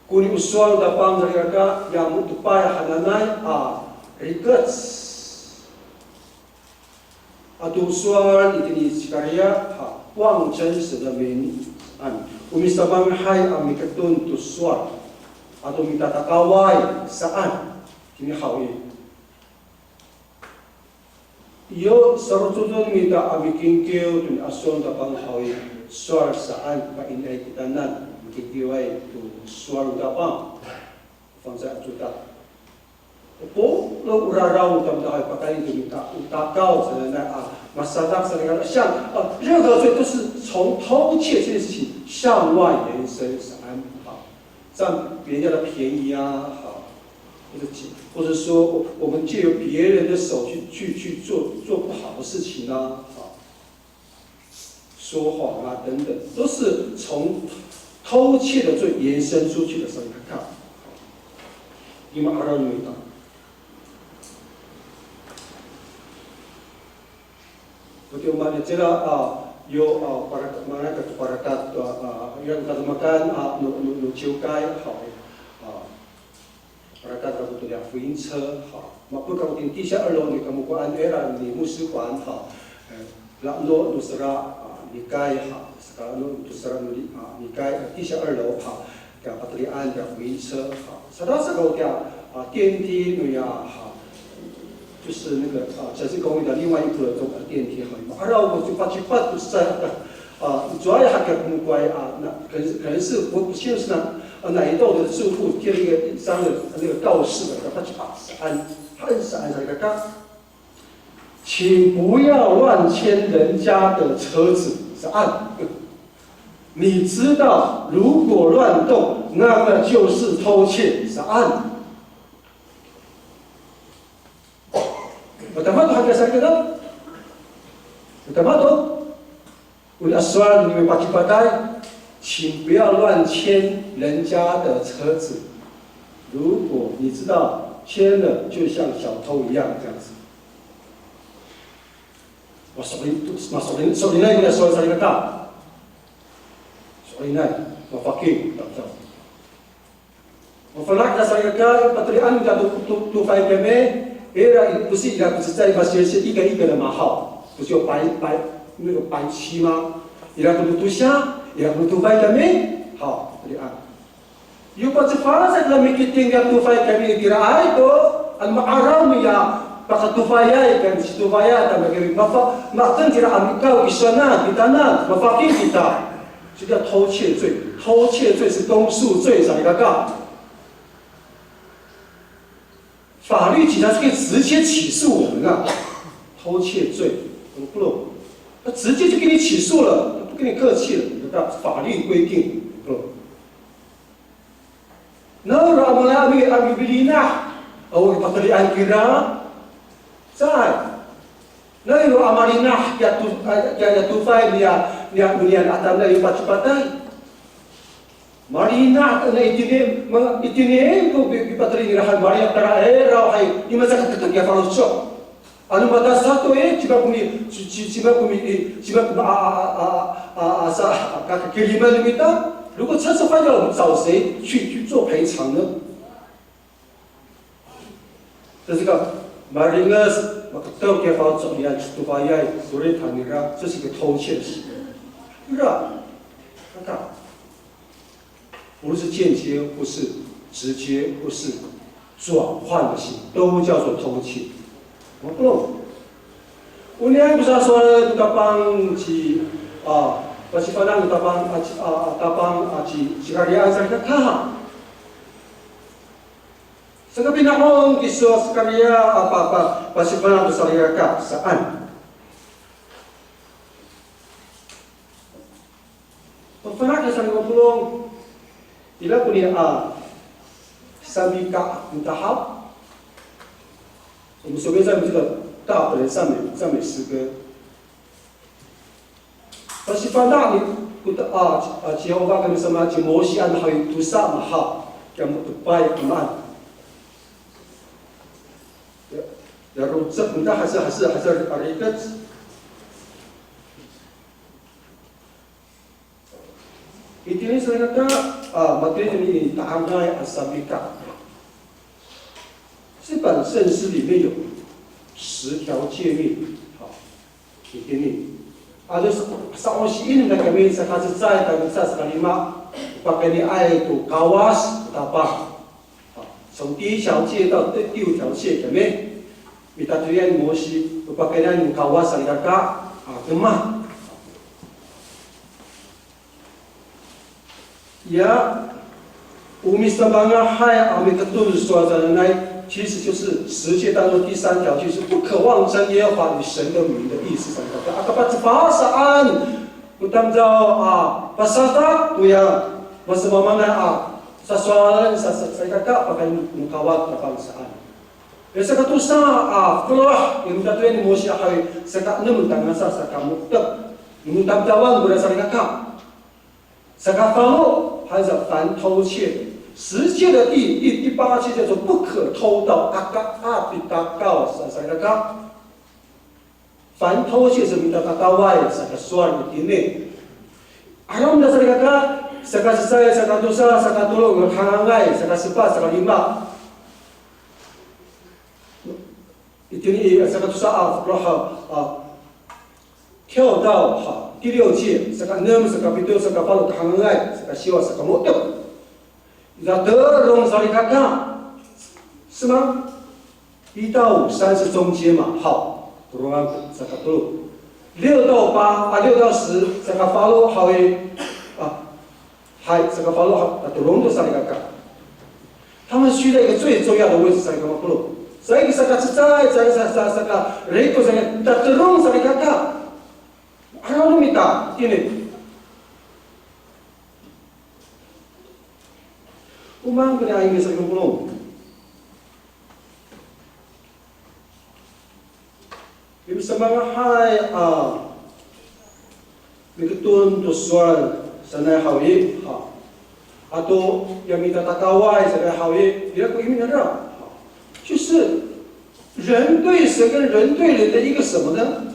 koni o sowal no Tapang salikaka, ya mo^tepay hananay a rikec. Ato sowal itini i Sakariya, ha, 妄称神的名, an, o misamaanhay a miketon to sowal, ato mitatakaway saan, kini haw i. Iyo, sarocodon mita a mikingkiw to niya sowal no Tapang haw i, sowal saan, painiay kitanan, mikingkiway to sowal no Tapang. Fangcalay a codad. Polong o raraw no tamdaw haw i, pakayni to mita, o takaw sanay a, masadak sanay a, 像，呃，任何罪都是从偷窃这件事情向外延伸，是安好，占别人家的便宜啊，好，或者借，或者说我们借由别人的手去，去，去做，做不好的事情啊，好。 说谎啊等等，都是从偷窃的罪延伸出去的。所以看，你们阿拉认为的。Oti o maan cira, a, yo, a, para, mana ka para ka, a, a, yang katamakan, a, no, no, no ciwkay, haw, a, Rakat kako to niya 福音车, ha. Mapot kako tini 地下二楼 ni kamokoan ira ni 牧师馆, ha. E, la'eno no sera, a, nikay, ha. Saka la'eno no sera no ni-, a, nikay, a, 地下二楼, ha. Tiya patelian tiya 福音车, ha. Saka, saka kako tiya, a, 电梯 noya, ha. 就是那个，啊，展示公寓的另外一部的这种电梯哈，啊，让我们就把去办公室啊，啊，主要还给我们关啊，那可能是，可能是我不清楚是哪，呃，哪一栋的住户贴了一个一张的那个告示的，把去把安，安是安上一个告，请不要乱牵人家的车子，是安。你知道，如果乱动，那么就是偷窃，是安。 Matama to hakiya salikaka. Matama to. Ora sowal no mipacipatay, 请不要乱牵人家的车子。如果你知道牵了，就像小偷一样这样子。Maso'elin, maso'elin, so'elinay ko niya sowal salikaka. So'elinay, mafaking, taw. Mafana' kita salikaka, patelian kita to, to, tofay kami, ira i, 不是 ira ko cecay masiya, 一个一个的嘛，哈，不是有白，白，那个白漆吗？Ira ko no tosa, ira ko no tofay kami, 好，patelian. Yo pacefang sa kami kiting ya tofay kami kiraay to, ano ma'araw niya, pakatofayay kami, citofayay kami, mafa-, ma'edeng kira a mikaw kisowanan, kitanan, mafaking kita. 这叫偷窃罪，偷窃罪是公诉罪，salikaka。法律警察是可以直接起诉我们的，偷窃罪，不不，他直接就给你起诉了，不跟你客气了，那法律规定，不。Nawiro a mala a mi-, a milinah, awa patelian kira, caay. Nawiro a malinah kiya to-, a, kiya, kiya tofay niya, niya, niya a tamdaw yo pacipatay. Malinah to na itini, ma-, itini ko pi-, pipateli nira han malinah tara iraw hay, i, macakat to kiya faloco'. Ano mata sato i, cima ko mi, ci-, ci-, cima ko mi, i, cima ko mi, a, a, sa, a, kakakiliman no mita. 如果车子坏掉了，我们找谁去，去做赔偿呢？ 这是个 malinges, maketeng kiya faloco' nira, citofayay, soritan nira, 这是一个偷窃的行为。Ira, kaka, 无论是间接或是直接或是转换的行为，都叫做偷窃。Mapolong. Onian ko sasowal no Tapang ci, a, pasifana'an no Tapang, a, ci, a, Tapang, a, ci, ci Sakariya, a, salikaka. Saka pina'on kiso Sakariya a pa, pa, pasifana' to salikaka saan. Pafana' kiya saan ko polong, ira ko niya a samika' no tahaw. 我们手边上有这个大本的赞美，赞美诗歌。Pasifana' ni, ko ta, a, a, Jehovah kami sama ci Mosian haw i tosa mahaw, kiya mo^tepay a maan. Ya, ya rocek nita hasa, hasa, hasa a rikec. Itini salikaka, a, matini i ta'angay a safika'. 这本圣诗里面有十条诫命，好，itini. A, to sa'osien no kami saka cecay, saka cecay, saka lima, o pakayniay to Kawas, Tapang. 好，从第一条诫到第，第五条诫，kami mitatoyan 摩西, o pakayniay no Kawas salikaka, a, demak. Ya, o misamangahay a miketon sowal sanay, 其实就是十诫当中第三条，就是不可妄称耶和华你神的名的意思。Salikaka, aka pacefasaan ko tamdaw a pasadak koya masamaamaanay a sasowalen sa, sa, salikaka, pakayni no Kawas Tapang saan. E, saka tosa a fokeloh, ya mitatoyan ni Mosian haw i, saka enem tangasa saka mo^tep, no tamdawan kora salikaka. Saka falo, 还是反偷窃。十诫的第，第，第八诫叫做不可偷盗，aka a pitakaw sa, salikaka. 反偷窃 sa mitatakaway, saka sowal itini. Ano mita salikaka, saka cecay, saka tosa, saka tolo, ngehangangay, saka sepat, saka lima. Itini i, saka tosa a, fokeloh a, 跳到 ha, 第六诫, saka enem, saka pito, saka falo, kahangangay, saka siwa, saka mo^tep. Ira telong salikaka. 是吗？一到三是中间嘛，好，tolongan saka tolo. 六到八, a, 六到十, saka falo haw i, a, hay, saka falo haw, a, tolong to salikaka. 他们需要一个最重要的位置，salikaka polong. Sa, saka cecay, saka, saka, saka riko, saka, ira telong salikaka. Ano no mita, itini. O maan koni a imi, salikaka polong. Imi samangahay a miketon to sowal sanay haw i, ha. Ato ya mitatakaway sanay haw i, ira ko imi nangra. Ha. 就是人对神跟人对人的一个什么呢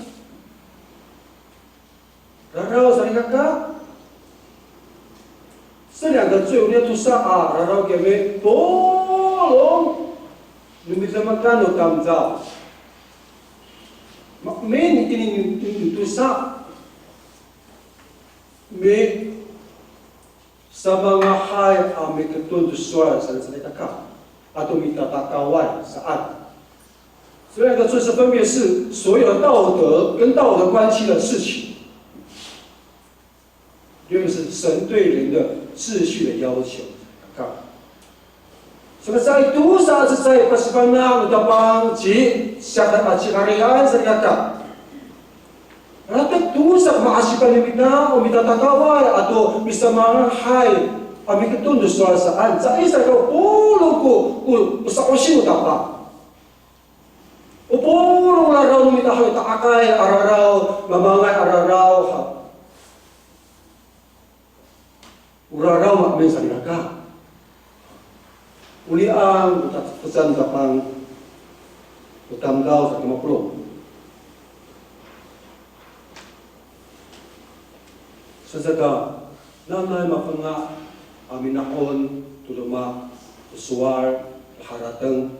？Raraw salikaka. 这两个罪，o niya tosa a raraw kiyami, polong no midemak no tamdaw. Ma, mi, itini no, no tosa. Mi, samangahay a miketon to sowal sanay salikaka. Ato mitatakaway saan. 这两个罪是分别是所有的道德跟道德关系的事情，也就是神对人的秩序的要求。Saka caay tosa a cecay pasifana' no Tapang ci, saka a cikarian salikaka. Latek tosa ko ma'asipan no mita, o mitatakaway ato misamangahay a miketon to sowal saan. Caay sa ko polong ko, ko, ko sa'osi no Tapang. O polong raraw no mita haw i, ta'akay a raraw, mamangay a raraw, ha. O raraw maemin salikaka. Onian ko tatefecan Tapang ko tamdaw saka mapolong. Saan saka, nanay mafana' a mina'on to demak, to sowal, to harateng,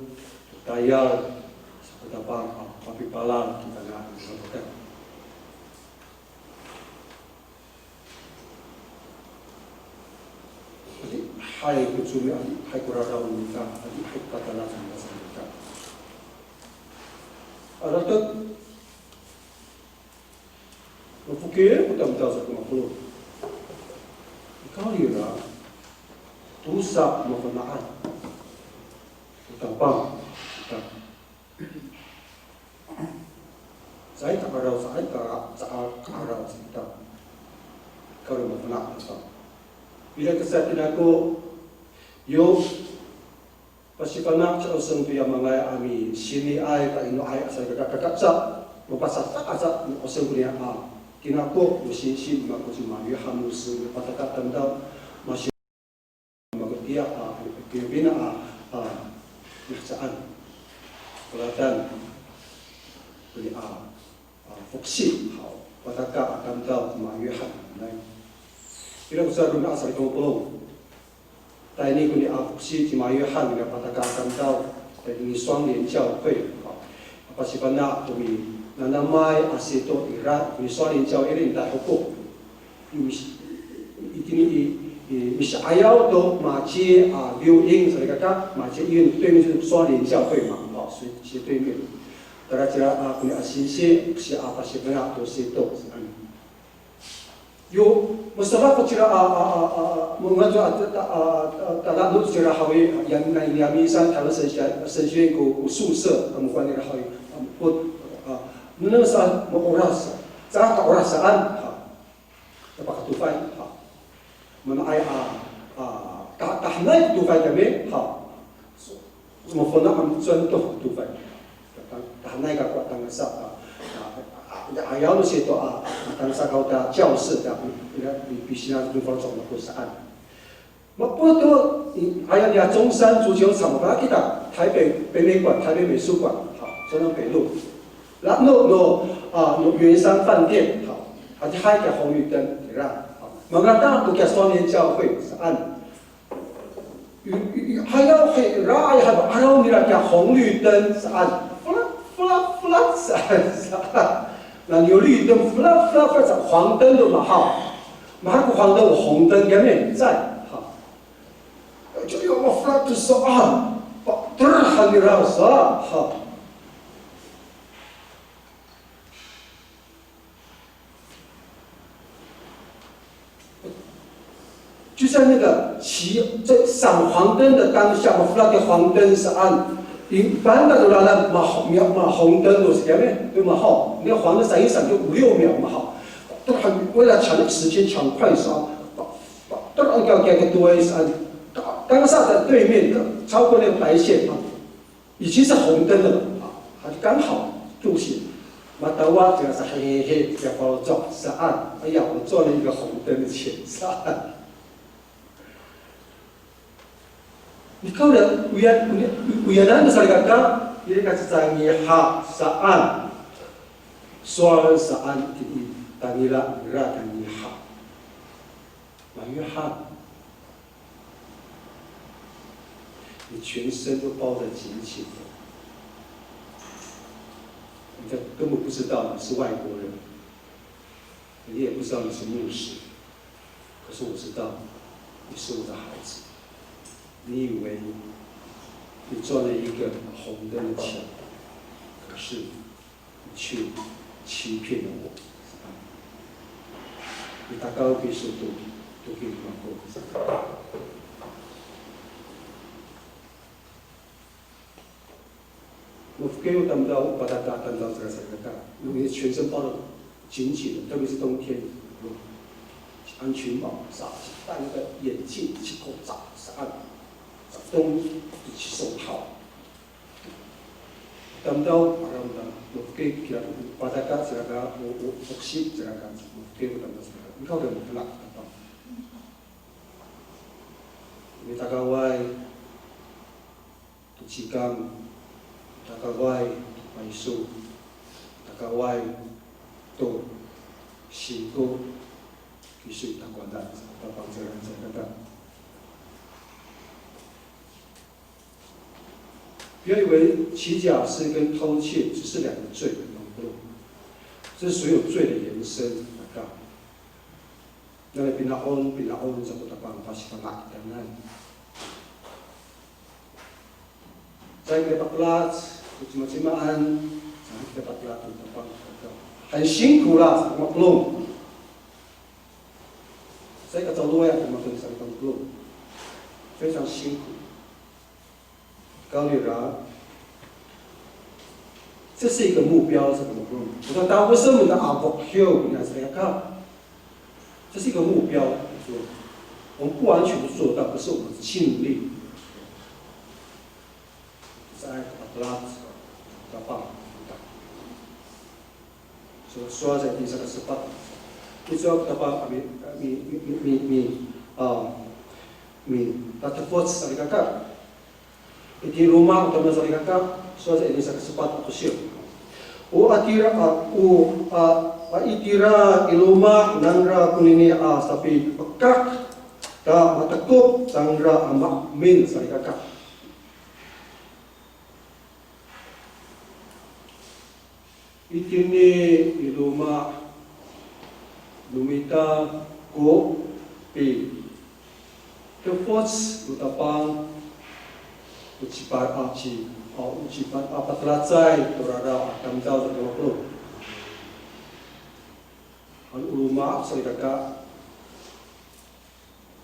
to tayal, saka Tapang a papipalal kita nga i sapokan. Adihay ko comi, adihay ko raraw no mita, adihay ko tatalac no mita sa mita. Latek, mafokil ko tamdaw saka mapolong. Nikawrira, tosa mafana'an ko Tapang kita. Caay ka'araw, caay ka, caay ka'araw kita. Kalo mafana' kita. Ira ko sa tinako, yo, Pasifana' ci Oseng to ya manga'ay a misiniay, kainoay a salikaka, kakaca, mapasadak aca ni Oseng koniya a kinako no singsi, mako ci Mayohan Mose, mapataka tamdaw, masi-, mako tiya a pinapina a, a, mihecaan. Kolatan koni a, a, foksi, haw, pataka a tamdaw ci Mayohan, nay. Ira ko sa romi'ad a salikaka polong. Tayni koni a foksi ci Mayohan, ira pataka a tamdaw, tayni 双连教会, haw. Pasifana' to minanamay a sito ira, koni 双连教会 ira i Tayhoko. I mis-, itini i, i misi'ayaw to Maci a 病院, salikaka, Maci 医院对面就是双连教会嘛, haw, 斜对面. Tala cira a koni a singsi, singsi a pasifana' to sito, saan. Yo, masadak ko cira a, a, a, a, manga'ay a, a, a, a, tada no cira haw i, a, yam, na, yamisan, 台湾神学, 神学院 ko, ko 宿舍, a, mokowan nira haw i, a, ko, a, nengneng sa, ma'orad sa, caka ka'orad saan, ha. Napakatofay, ha. Mana'ay a, a, ta-, tahanay ko tofay kami, ha. So, so mafana' a micowa to tofay. Ta-, tahanay kako a tangasa, a, a, a, ayaw no sito a, a, tangasa kako ta 教室 ta, pi-, pi-, pisina' no faloco' mako saan. Mapolong to, i, ayaw niya 中山足球场, mapolong kita, 台北北美馆, 台北美术馆, ha, 中山北路. La'eno no, a, no 圆山饭店, ha, adihay kiya 红绿灯, ira. Ha, mangata to kiya 双连教会 saan. Yu, yu, yu, hayaw, hay, ira, ay, hay, 'araw nira kiya 红绿灯 saan. Flat, flat, flat saan, saan. Na niya 绿灯, flat, flat, flat saan, 黄灯 to mahaw. Mahaen ko 黄灯, 红灯 kami, saan. Ha. Caay ka ma-flat to saan. Pa'eder han nira sa. Ha. 就在那个起，在闪黄灯的当下，ma-flat 的黄灯 saan, i, panta to lalan ma-, ma-, ma-红灯 to saan, 对吗？哈，那黄灯闪一闪就五六秒嘛，哈。当然为了抢那个时间，抢快 saan, 当然要给个对 saan, 当下的对面的超过那个白线啊， 已经是红灯了嘛，啊，他就刚好入线。Matawal 这样子，嘿嘿嘿，这样把我撞上岸。哎呀，我赚了一个红灯的钱，上岸。Nikawrira, oya, oya, oyanan to salikaka, ira ko cangiha saan. Sowal saan i, tangila, ira cangiha. Mayohan. 你全身都包得紧紧的，人家根本不知道你是外国人，你也不知道你是牧师，可是我知道你是我的孩子。你以为你赚了一个红灯的钱，可是 你去欺骗了我。Mitakaw kiso to, to kimako. Mafokil tamdaw, pataka tamdaw, 这个，这个，因为全身包得紧紧的，特别是冬天，安全帽，戴那个眼镜，去口罩，上岸，冬，去手套。 Tamdaw, paramdam, mafokil kira, pataka siraka, o, o, foksi siraka, mafokil tamdaw siraka. Nikawrira mafana' tapang. Mitakaway to cikang, mitakaway to payso, mitakaway to singko, kiso i takowanan, tapang siraka, siraka. 不要以为起假释跟偷窃只是两个罪，这是所有罪的延伸。Nanay pina'on, pina'on sa ko Tapang pasifana' kitanan. Caay kita pakelat to cimacimaan, caay kita pakelat to Tapang. 很辛苦啦，sa ko mapolong. Caay ka caloay a komaen sa ko mapolong. 非常辛苦。 Kawrira, 这是一个目标，是什么？我说，大卫圣母的阿伯修，你看这个看，这是一个目标。我们不完全做到，可是我们尽力。Lat, tapang. So, sowal sa itini saka sepat. Icowa ko tapang a mi, mi, mi, mi, mi, a, mitatefoc salikaka. Itini loma' o tamdaw salikaka, sowal sa itini saka sepat ato siyo. O itira, a, o, a, a itira i loma' nangra konini a sapipekak, ta matekop cangra a maemin salikaka. Itini i loma' no mita ko pitefoc no tapang, o cipa, a, ci, a, o cipa, a, patelacay to raraw a tamdaw to tolokolo. Ano o loma' salikaka,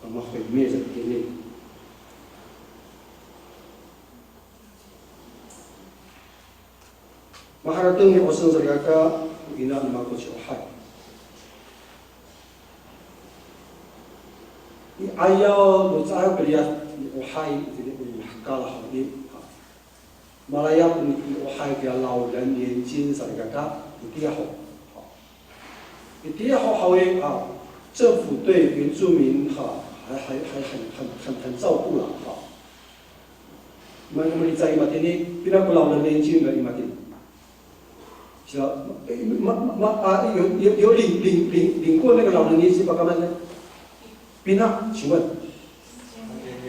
a, mahoymi sa itini. Maharateng ni Oseng salikaka, o ina no mako ci Ohay. I 'ayaw no caay piliyas ni Ohay, itini i hekal haw i, malayap ni Ohay kiya 老人年金 salikaka, itiya ho. Itiya ho haw i, a, 政府对原住民哈，还，还，还很，很，很，很照顾了哈。Mani, mani caay matini, pina ko 老人年金 i matini. 是啊，ma, ma, ma, a, 有，有，有领，领，领，领过那个老人年金 pa kamaen? Pina, 请问？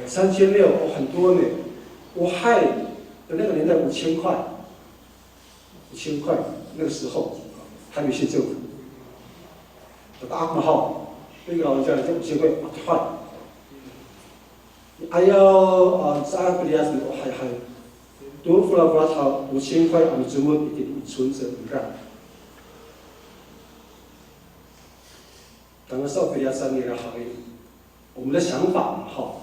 三千六，哦，很多呢。我还，那个年代五千块。 五千块，那个时候，台北县政府。Tatak mahal, 对一个老人家来讲，五千块，啊，太坏。Ayaw, a, caay piliyas ni Ohay hay. To folafolaw 五千块 a micomod itini i 存摺 nira. Tangasa o piliyasan nira haw i, 我们的想法嘛，哈。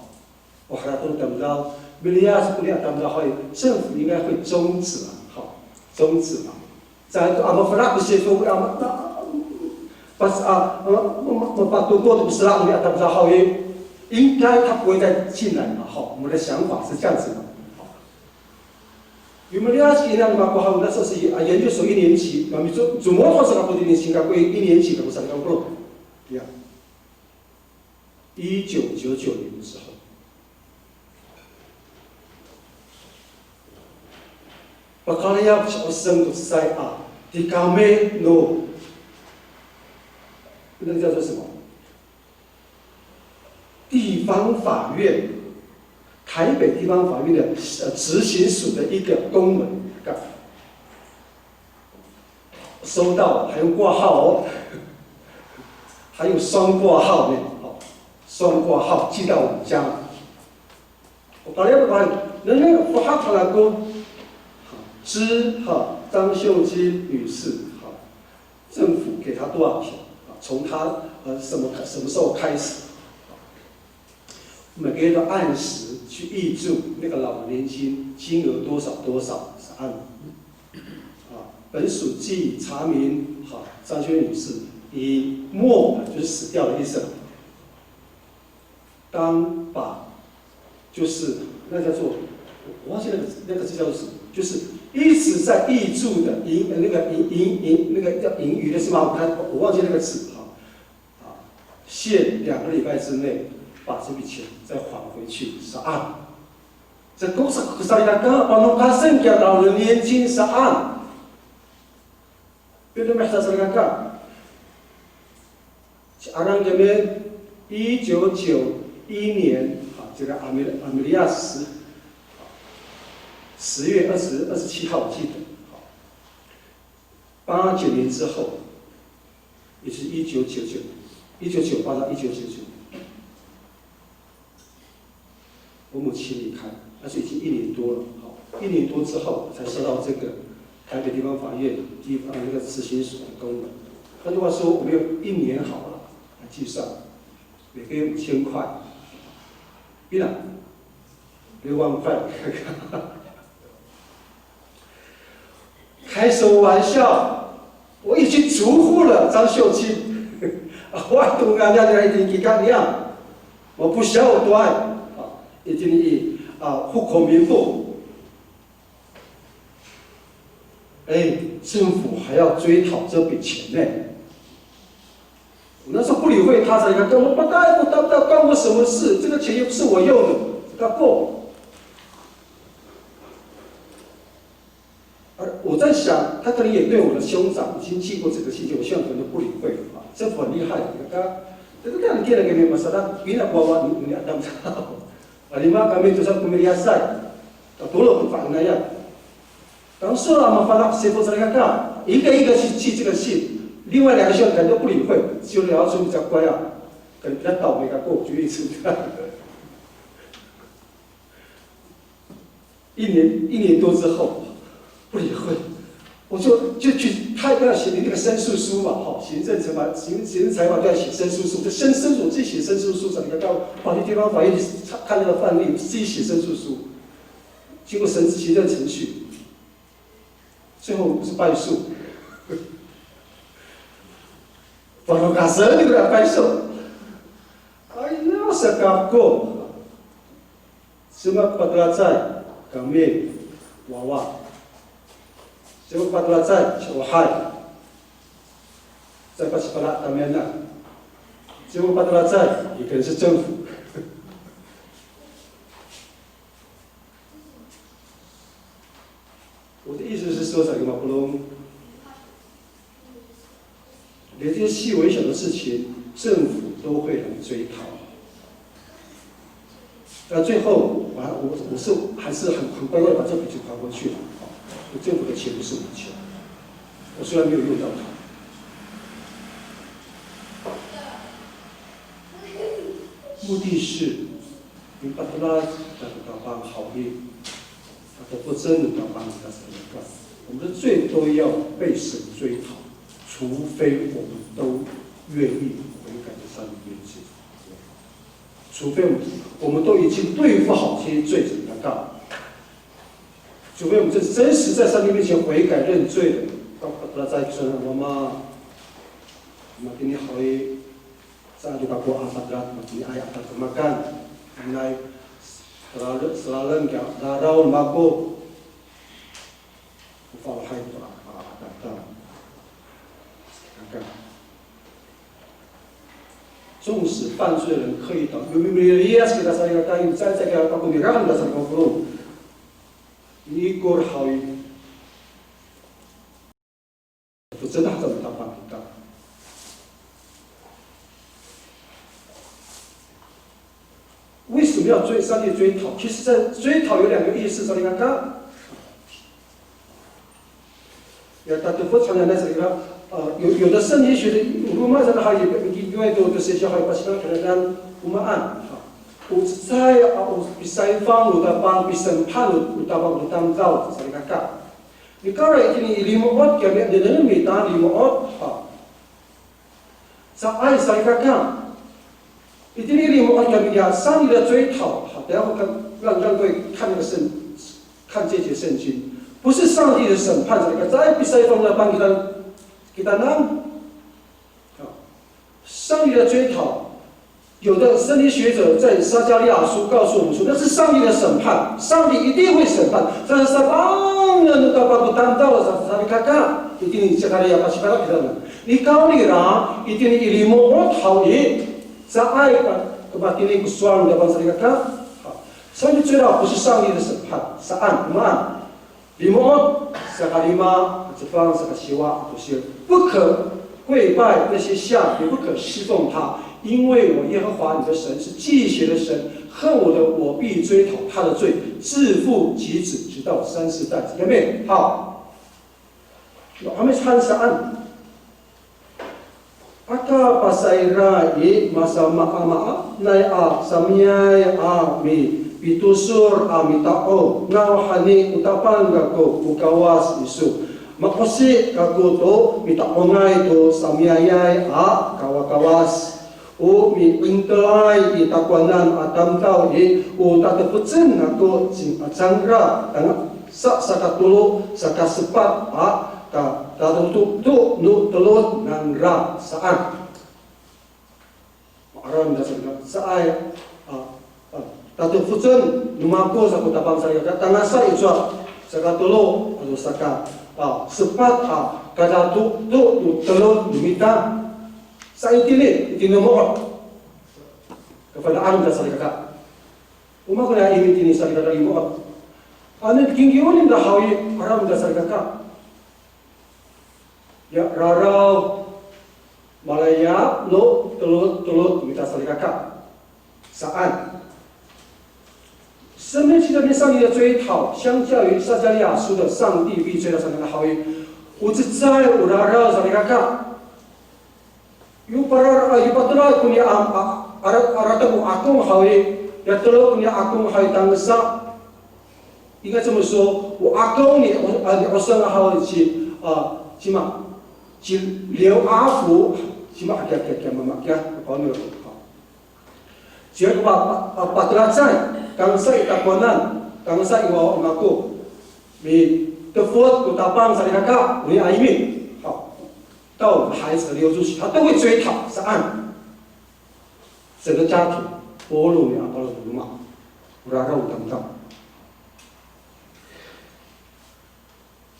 O harateng tamdaw, miliyas koni a tamdaw haw i, 政府应该会终止啊，哈，终止啊。Caay to a mafelak to sifo a ma, ma, pas, a, ma, ma, ma, mapatokod to sifo a tamdaw haw i, 应该他不会再进来嘛，哈。我们的想法是这样子的，哈。Yo miliyas kina no mako haw, 那时候是，啊，研究所一年级，那么就，怎么会是那不一年级，那不一年级，那不是那个，呀。 一九九九年的时候，Pakaliyap ci Oseng to cecay a, tikami no, 那个叫做什么？地方法院，台北地方法院的，呃，执行署的一个公文。 收到，还有挂号哦，还有双挂号呢，哦，双挂号寄到我们家。我把那个，那那个发卡拉公，知哈，张秀金女士哈，政府给她多少钱啊？从她，呃，什么，什么时候开始？ 每个月都按时去挹注那个老人年金金额多少多少是按，啊，本署既查明，好，张秀女士已没，就是死掉的意思了。当把，就是那叫做，我忘记那个，那个字叫做什么，就是一直在挹注的盈，那个盈，盈，盈，那个叫盈余的是吗？我看，我忘记那个字哈。 啊，限两个礼拜之内把这笔钱再还回去，是按。这公司可是那个把弄他剩下老人年金是按。别的没啥是那个。Sekarang kami 一九九一年啊，这个阿米阿米利亚十十月二十二十七号，我记得，好，八九年之后，也是一九九九，一九九八到一九九九，我母亲离开，那是已经一年多了。好，一年多之后才收到这个台北地方法院地方那个执行署的公文。换句话说，我们用一年好了来计算，每个月五千块，你呢？六万块。开什么玩笑？我已经除户了，张秀清。我同人家一定给他一样，我不晓得啊，已经啊，户口名簿。哎，政府还要追讨这笔钱呢。我那时候不理会他，才跟我说，不带，不带，不带，关我什么事？这个钱又不是我用的，他过。而我在想，他可能也对我的兄长已经寄过这个信件，我兄长可能都不理会啊。政府很厉害，你看，这个这样给了给你们，是他，你那国王，你你adam，啊，你妈，kami tusa kumiliyasay，啊，多了不法那样。当时啊，我们发了谁不知道干嘛，一个一个去寄这个信，另外两个兄弟都不理会，只有老鼠比较乖啊，可能比较倒霉，他过去一次。一年一年多之后，不理会，我就就去，他要写那个申诉书嘛，哈，行政惩罚，行行政裁罚都要写申诉书，就申申诉自己写申诉书，找一个到法律地方法院去看那个范例，自己写申诉书，经过行行政程序，最后是败诉。Pangakasan nira 败诉。哎呀，是kako。Cima ko patelacay, kami, wawa. Cima ko patelacay, sa ohay. Cima ko patelacay, kami anak. Cima ko patelacay, 也可能是政府。我的意思是说，这个马布隆 连这些细微小的事情，政府都会来追讨。那最后，我还我我是还是很很乖乖地把这笔钱还回去了。政府的钱不是我的钱，我虽然没有用到它。目的是，明白他他他他把好意，他的不真的把你他什么干，我们的罪都要被神追讨。 除非我们都愿意悔改的上帝面前，除非我们我们都已经对付好这些罪人的告，除非我们真真实在上帝面前悔改认罪了，到到在说，妈妈，妈给你好一，sa di kako apat rat, ma给你爱 apat kemakan, 原来 selalu selalu 纵使犯罪人刻意祷，有没有 Elias kita sa ira kayo, 在在 kita pakunirahan kita sa kakulong. Ini ikor hawi. 真的很大帮助。为什么要追上帝追讨？其实，在追讨有两个意思，salikaka。Ya, tatefot sa nanay sa ira, 呃，有有的圣经学者，我们马上还有一个另外一个学校还有把其他可能讲，我们按，哈，我在啊，我比赛方，我的帮，比审判，我的帮，我的当造，salikaka。 Nikawrira itini i limo'ot kiyami, nengneng mita limo'ot, ha. Caay, salikaka. Itini i limo'ot kiyami kiya, 上帝的追讨，好，等一下我看，让让各位看那个圣，看这节圣经，不是上帝的审判，salikaka. Caay, pisay to na pang kita, kita nan. 好，上帝的追讨，有的圣经学者在撒迦利亚书告诉我们说，那是上帝的审判，上帝一定会审判。Sa sapangan no Tapang ko tamdaw sa, salikaka, itini i Sakariya pasifana' kita. Nikawrira, itini i limo'ot haw i, caay ka, ka matini ko sowal no Tapang, salikaka. 好，上帝追讨不是上帝的审判，saan, maan. Limo'ot, saka lima, a cepang, saka siwa, a tosir. 不可跪拜那些像，也不可侍奉他，因为我耶和华你的神是忌邪的神，恨恶的，我必追讨他的罪，自父及子，直到三四代。姐妹，好。Hamis han saan. Aka pasayra i, masamaamaanay a samiyay a mipitosor a mita'ong, nawhani o Tapang kako ko Kawas iso. Ma'osi kako to mita'ongay to samiyayay a kawakawas. O mi'intelay i takowanan a tamdaw i, o tatefocen ako cima cangra, tangasa sakatolo, sakasepat a ka, katodotodot no telon nangra saan. Ma'araw nira sa, caay, a, a, tatefocen no mako sa ko Tapang, salikaka, tangasa icowa, sakatolo ato saka, a, sepat a kadato to to telon no mita. Sa itini, itini mo'. Kafana'an ta salikaka. O maan ko niyam itini salikaka i mo'. Ano kingkiw nira haw i, arawak ta salikaka. Ya raraw, malaya no telon, telon mita salikaka. Saan. 申命记的面上帝的追讨，相较于撒迦利亚书的上帝必追讨上帝的好意，o cecay, o raraw salikaka. Yo para, a, yo patela ko niya a, a, ara, arateng o akong haw i, ya telo ko niya akong haw i tangsa. 应该这么说，o akong ni, a, ni Oseng haw i ci, a, cima, ci Liw Afu, cima, kiya, kiya, kiya, mama, kiya, kapaw ni, a. Ci, a, pa, pa, a, patelacay, kangsa i takowanan, kangsa i wawa mako. Mitefot ko tapang salikaka, o niya a imi. 好，到我们孩子的流出去，他都会追讨，是按整个家庭，polong ni a paloma, o raraw o tamdaw.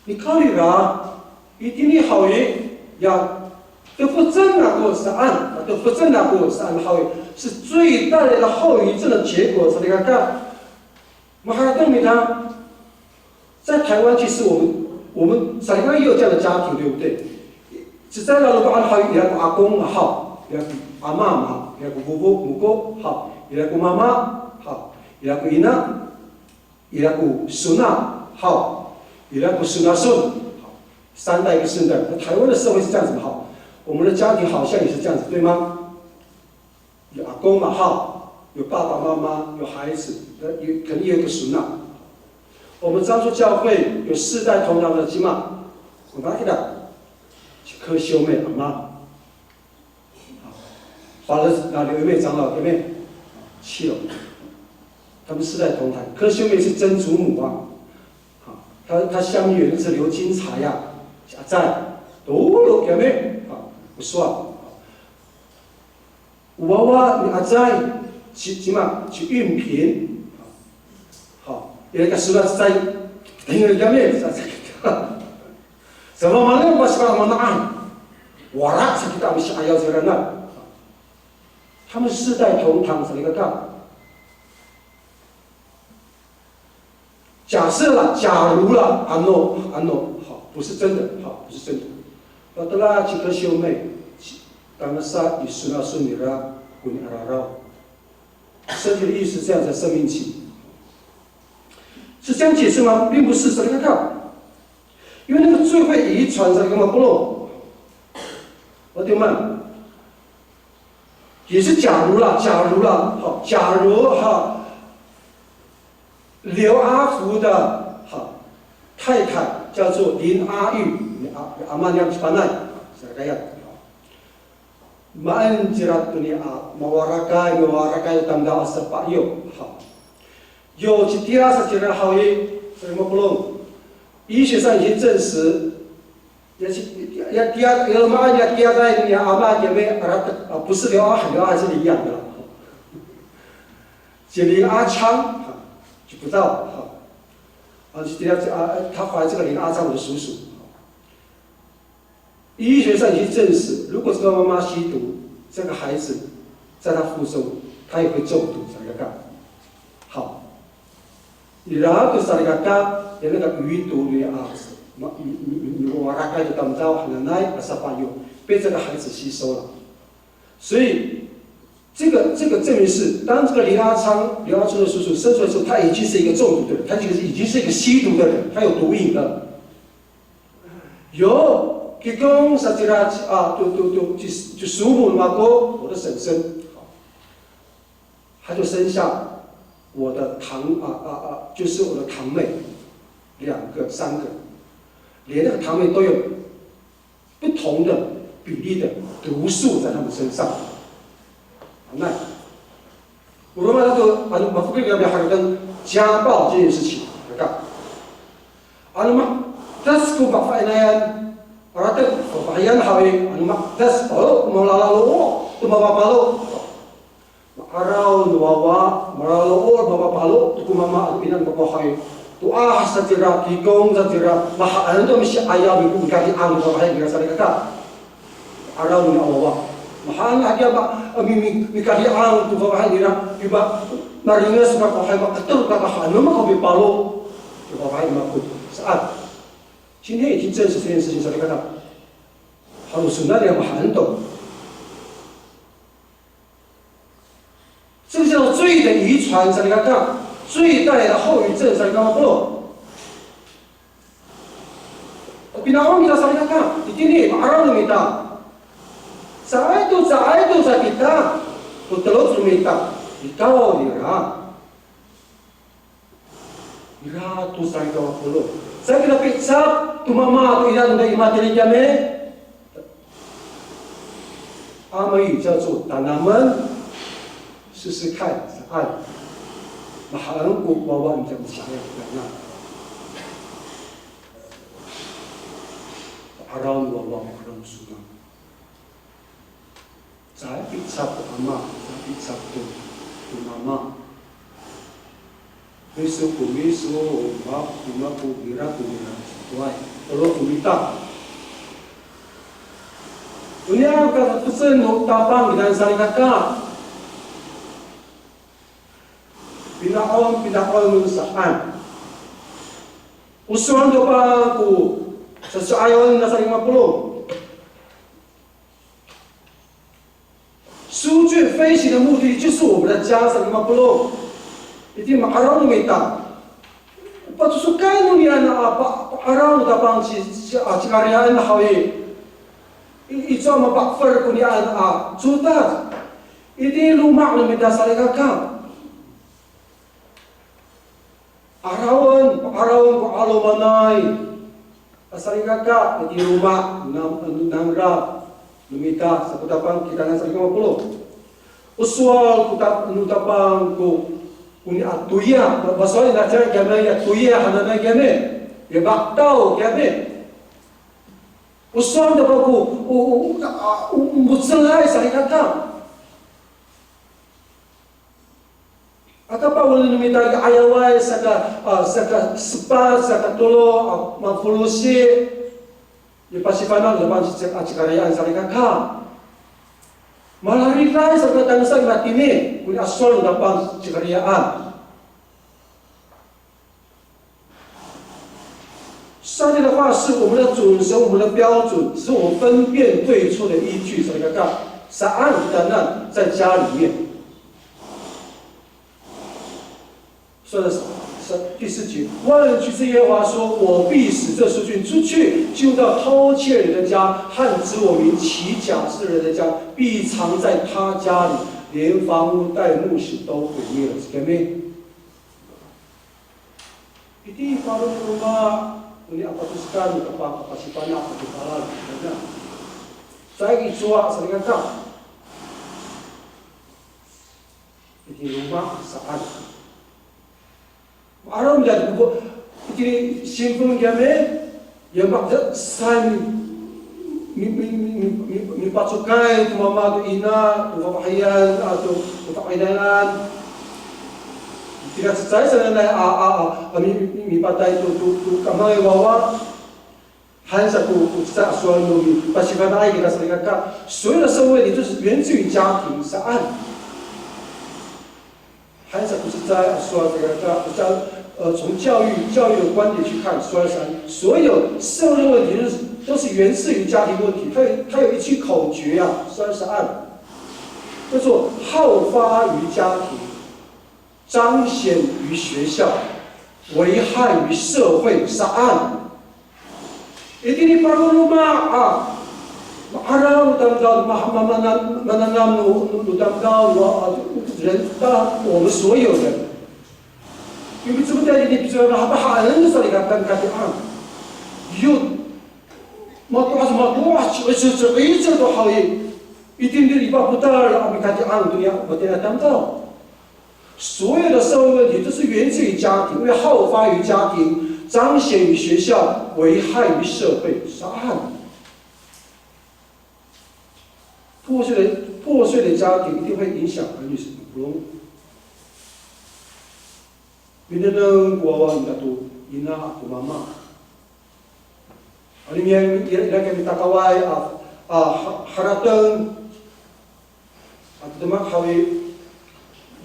Nikawrira, itini haw i, ya tefocen ako saan, ya tefocen ako saan haw i, 是最大的后遗症的结果，salikaka. Maharateng mita, 在台湾，其实我们，我们 salikaka 也有这样的家庭，对不对？Cecay laloma'an haw i, ira ko akong haw, ira ko ama ma, ira ko fofo, mako haw, ira ko mama haw, ira ko ina, ira ko sona haw, ira ko sonason haw, 三代跟四代。那台湾的社会是这样子的哈，我们的家庭好像也是这样子，对吗？有阿公嘛哈，有爸爸妈妈，有孩子，有，肯定有一个孙啊。我们樟树教会有世代同堂的，起码我们一代，可兄妹阿妈，把那那刘妹长老对不对？去了，他们世代同堂，可兄妹是曾祖母啊，啊，他他下面有一个是刘金才呀，阿在，都有姐妹啊，不算。Wawa ni Acay, ci, cima, ci Yunpin. Haw, ira ko sona Acay, tinggal kami, sa, sa, sa, mamang ko saka mana'an. Wara sa kita misi'ayaw sa ira. 他们世代同堂，salikaka. 假设啦，假如啦，ano，ano，好，不是真的，好，不是真的。Patela ci kasiomay, tangasa i sonason nira ko niararaw. 圣经的意思是这样，在申命记。是这样解释吗？并不是，salikaka。因为那个罪会遗传，salikaka polong。我对吗？ 也是假如啦，假如啦，好，假如哈，刘阿福的，好，太太叫做林阿玉，你阿，阿妈娘去办案，是这个样子。Maan cira to ni a, mawarakay, mawarakay tamdaw a sepat yo, 好。Yo citira sa cira haw i, sa polong. 医学上已经证实， Ya, ya, ya, ya, ya, ama, ya, ya, ya, ya, ama, ya, me, ara, a, 不是刘阿海，刘阿海是领养的了。是林阿昌，啊，就不知道，哈。啊，就这样子，啊，他怀这个林阿昌的叔叔。医学上已经证实，如果这个妈妈吸毒，这个孩子在他腹中，他也会中毒，才要干。好。 Ira to salikaka, ya, 那个余毒的啊，ma-, 你，你，你，你，我大概就当到很难来，啊，撒巴有被这个孩子吸收了。所以，这个，这个证明是，当这个林阿昌，林阿春的叔叔生出来的时候，他已经是一个中毒的人，他已经是，已经是一个吸毒的人，他有毒瘾了。有，结果，sa cira, 啊，就，就，就，就，就叔母嘛，我的婶婶， 他就生下我的堂，啊，啊，啊，就是我的堂妹，两个、三个，连那个堂妹都有不同的比例的毒素在他们身上。那，我们那个，啊，马福克那边还有跟家暴这件事情来看。 Ano ma, das ko fafainayan, aratek, fafahiyan haw i, ano ma, das, o, malalao, to mapapalo. Ma'araw no wawa, malalao, mapapalo, to ko mama, ano ina, mapapalo haw i. To'as sa cira, kikong sa cira, mahaen to misi'ayaw, miko mikadi'ang to fafahi nira salikaka. Araw no a wawa. Mahaen hakiya ma, mi, mi, mikadi'ang to fafahi nira, kiba, maringes ka ko hay, maketer ka, mahaen mako mipalo to fafahi mako. Saan. 今天已经证实这件事情，salikaka. Halo sona nira mahaen to. 这个叫罪的遗传，salikaka，罪带来的后遗症，salikaka polong. Pina'on kita salikaka, itini, ma'araw no mita. Caay to, caay to sa kita, ko teloc no mita, ikaw nira. Ira to salikaka polong. Caay kita picap to mama to ira no mita i matini kiyami. Amoy 叫做 tanamen, 试试看, saan. Mahaen ko wawa nira, masaya kita na. Araw no wawa, araw no sona. Caay picap to ama, caay picap to, to mama. Miso ko miso, ma ko mako, ira ko ira, sitoay. Polong ko mita. Oniya ka, tesen no Tapang kina salikaka. Pina'on, pina'on saan. O sowal no Tapang ko sasa'ayaw nira salikaka polong. 苏俊飞行的目的就是我们的家，salikaka polong. Itini ma'araw no mita. Pacosokay no niyana a pa, pa'araw no Tapang ci, ci, a, cikariyaen hawi. I, i, icowa mapa'fer ko niyana a codad. Itini loma' no mita salikaka. Arawen, arawen ko 'alomanay a salikaka, itini loma' na, nangra no mita, sa ko Tapang kitanan salikaka polong. O sowal ko Ta, no Tapang ko, ko niya toya, pasowal ina cira kiyami ya toya hananay kiyami, ya ma'taw kiyami. O sowal no Tapang ko, o, o, a, o, o mo^celay salikaka. Aka pawelan no mita i 'ayaway saka, a, saka sepat, saka tolo, a, mafolosi. Ya pasifana' no Tapang ci, a, cikariyaan salikaka. Malariday saka tangsa i matini, koni a sowal no Tapang cikariyaan. 上帝的话是我们的准绳，我们的标准，是我们分辨对错的依据。Salikaka, saan kitanan 在家里面。所以，第四节，万军之耶和华说：“我必使这苏俊出去，进入到偷窃人的家和指我名起假誓的人的家，必藏在他家里，连房屋带木石都毁灭了。”Amen。 Iti paro no roma, oni a patosekan no Tapang a pasifana' a pipalal, na. Caay icowa salikaka. Iti roma saan. Ma'araw nira ko, iti sinpon kiyami, ya ma'araw sa mi, mi, mi, mi, mi, mipacokay to mama to ina, to fafahiyan, ato to fa'inayan. Tina cecay sanay a, a, a, a, mi, mi, mipatay to, to, to kamangay wawa. Han sa ko, ko cecay a sowal no mi, pasifana'ay kira salikaka. 所有的社会问题就是源自于家庭，saan. 还是不是在说这个，这个，呃，从教育，教育的观点去看，说三，所有社会的问题都是，都是源自于家庭问题。它有，它有一句口诀啊，说三，叫做好发于家庭，彰显于学校，危害于社会，saan. Itini paro no roma, a, ma'araw no tamdaw, ma, ma, ma, mananam no, no, no tamdaw, no, a, 人, 当然我们所有人。Yo micomod itini picomod, mahaen sa i kati'ang. Yo mato'as, mato'as, ci'icel, ci'icel to haw i, itini i papotal a mikati'ang to niya matira tamdaw. 所有的社会问题都是源自于家庭，因为好发于家庭，彰显于学校，危害于社会，saan. 破碎的，破碎的家庭一定会影响儿女成长。Minengneng ko wawa nira to ina ato mama. Ano ira, ira, ira ko mitakaway a, a, ha-, harateng ato demak haw i,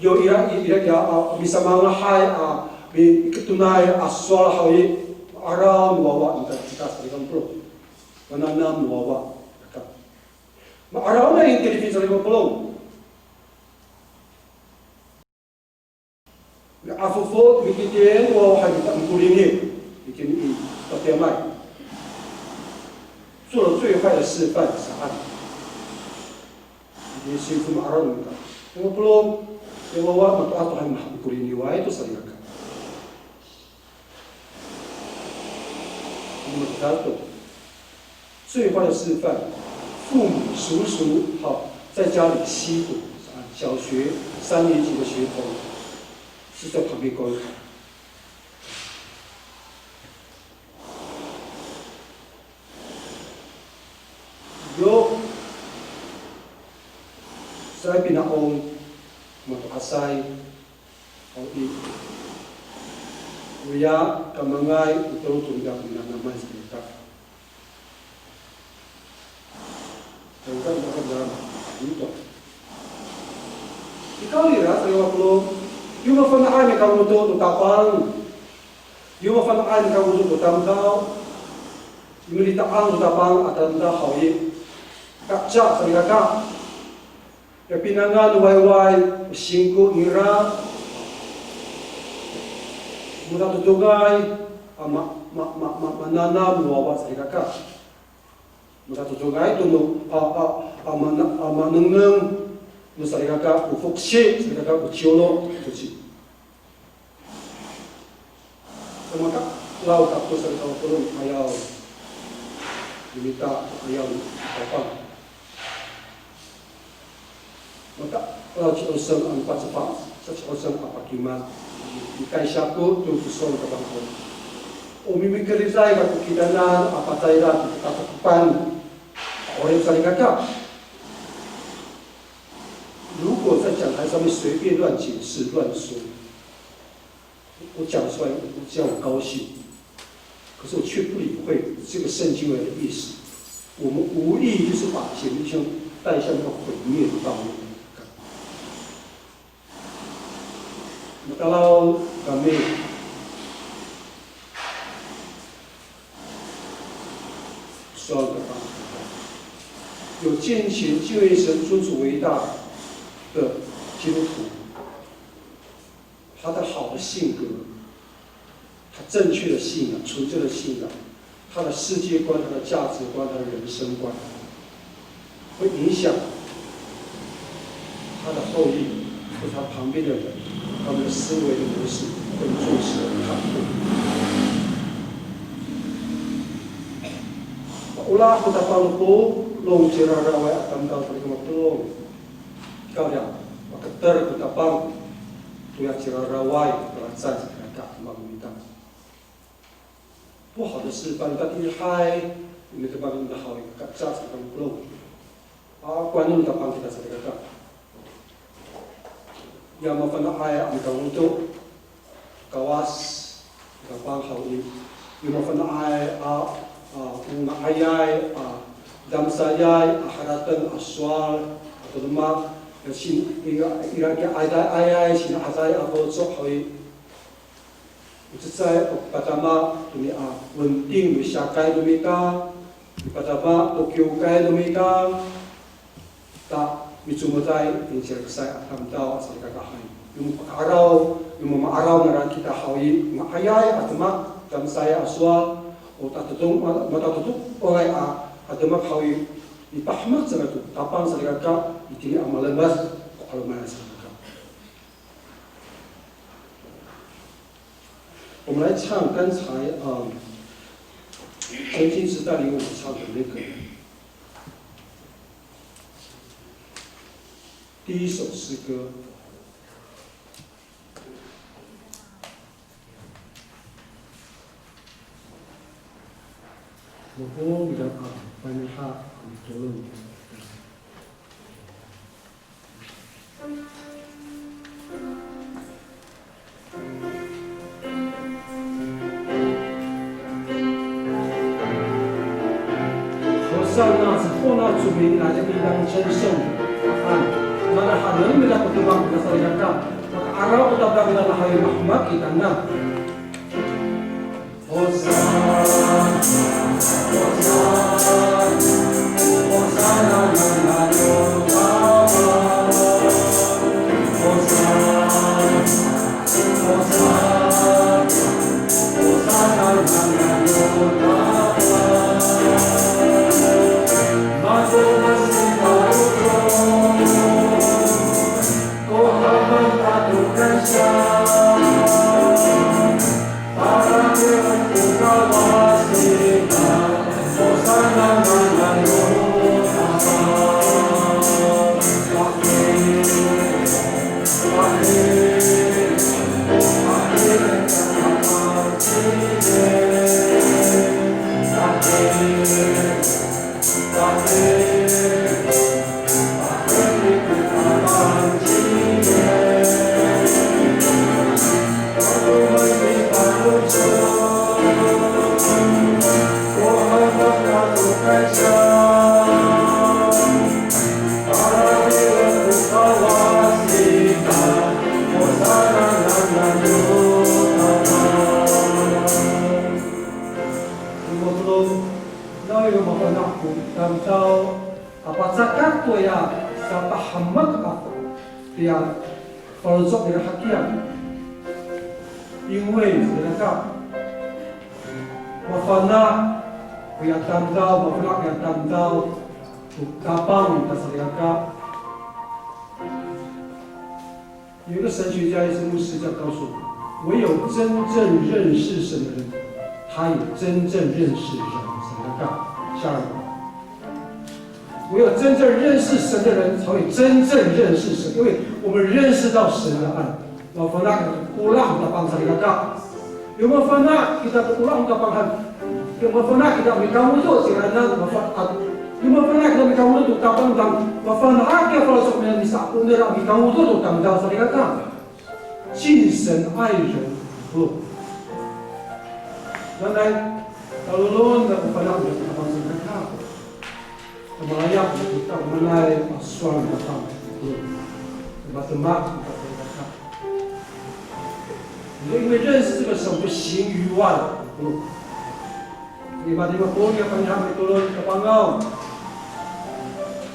yo ira, ira, ira, a, misamangahay, a, mi-, miketonay a sowal haw i, ma'araw no wawa, nika, nika salikaka polong. Mananam no wawa, nika. Ma'araw nai tilifin salikaka polong. Mi'afofo, mikitien, wawa hay mita mikolini. Mikitien i, patiyamay. 做了最坏的示范 saan. Ini singko ma'araw no mita. Salikaka polong, ya wawa, mato'as to hay maha mikoliniway to salikaka. Ini mato'as to. 最坏的示范，父母叔叔，好，在家里吸毒，啊，小学三年级的学童是在旁边观看。Yo, sa pina'ong, mato'asay, haw i, oya kamangay, o tolo to nika ko minanamay sa nika. Tangkal, tangkal, tangkal. Ito. Ikaw nira, salikaka polong, yo mafana'ay mikangodo to Tapang. Yo mafana'ay mikangodo to tamdaw. Yo milita'ang to Tapang a tamdaw haw i. Kaca salikaka. Ya pinangan no wayway, singko nira. Matatodongay a ma, ma, ma, ma, mananam no wawa salikaka. Matatodongay to no, a, a, a, mana, a, manengneng no salikaka ko foksi, salikaka ko ciyolo, foksi. Sa maka'araw kako salikaka polong, ayaw. Mita, ayaw, Tapang. Mata'araw ci Oseng ano pacepa, sa ci Oseng a pakimad. Ikay sako to sowal no Tapang haw. O mimikerizay kako kitanan a patayra to katakopan. Ora salikaka. 如果在讲台上面随便乱解释、乱说， 我讲出来，我只要我高兴，可是我却不理会这个圣经文的意思。我们无意就是把姐妹弟兄带向那个毁灭的道路。Matalaw kami, sowal no Tapang. 有敬虔敬畏神、尊主为大的基督徒， 他的好的性格，他正确的信仰、纯正的信仰，他的世界观、他的价值观、他的人生观，会影响他的后裔或者他旁边的人，他们的思维的模式跟做事的态度。Olah ko Tapang polong, ciraraway a tamdaw, salikaka polong. Ikaw ya, maketer ko Tapang, toya ciraraway, palacay, salikaka, mamita. 不好的示范，到底hay, ini Tapang, ina haw i, kaca, salikaka polong. A, kowan no Tapang kita, salikaka. Ya mafana'ay a mikangodo, Kawas, Tapang haw i, yo mafana'ay a, a, o nga'ayay, a, damsayay, a, harateng, a, sowal, ato demak, ya sin, ira, ira kiya ayay, ayay, sini'ada'ay a faloco' haw i. O cecay, o padama, to ni a, 稳定 no siyakay no mita, o padama, to kiwkay no mita, ta micomoday, micaysay a tamdaw a salikaka hay. Yo mapaka'araw, yo mama'araw nangra kita haw i, nga'ayay a demak, damsayay a sowal, o tatodong, ma-, matatodongay a, a demak haw i, mipahemek cangra to Tapang salikaka, itini a malemed ko 'alomanay salikaka. 我们来唱刚才，嗯，曾经是带领我们唱的那个 第一首诗歌。Mapolong kita a paniha a mitolon. Sana sa ko na comin a ira i 'angay a Cesangan. Nanay hanen nira ko demak a salikaka, maka'araw ko tapang nira a mahemek kitanan. Nawiro mafana' ko tamdaw a pacakat toya sapahemek a toya faloco' nira hakiya. 因为 salikaka, mafana' koya tamdaw, mafana' koya tamdaw to Tapang ita salikaka. 有个神学家也是牧师这样告诉我，唯有真正认识神的人，他也真正认识人。Salikaka, 下一个。唯有真正认识神的人，才会真正认识神，因为我们认识到神的爱。Mafana' ko olah no Tapang salikaka. Yo mafana' kita to olah no Tapang han, yo mafana' kita mikangodo cingraan, mafa-, a, yo mafana' kita mikangodo to Tapang han, mafana' kita faloco' nira, misa'opo nira mikangodo to tamdaw salikaka. 敬神爱人。O. Nanay, kalolon ko fana' no Tapang salikaka. Malaya' kita, malaya' a sowal kita. Matemak kita. 因为认识这个神，不行于外。Lima, lima polo' ya pangiham mitolon kapangaw.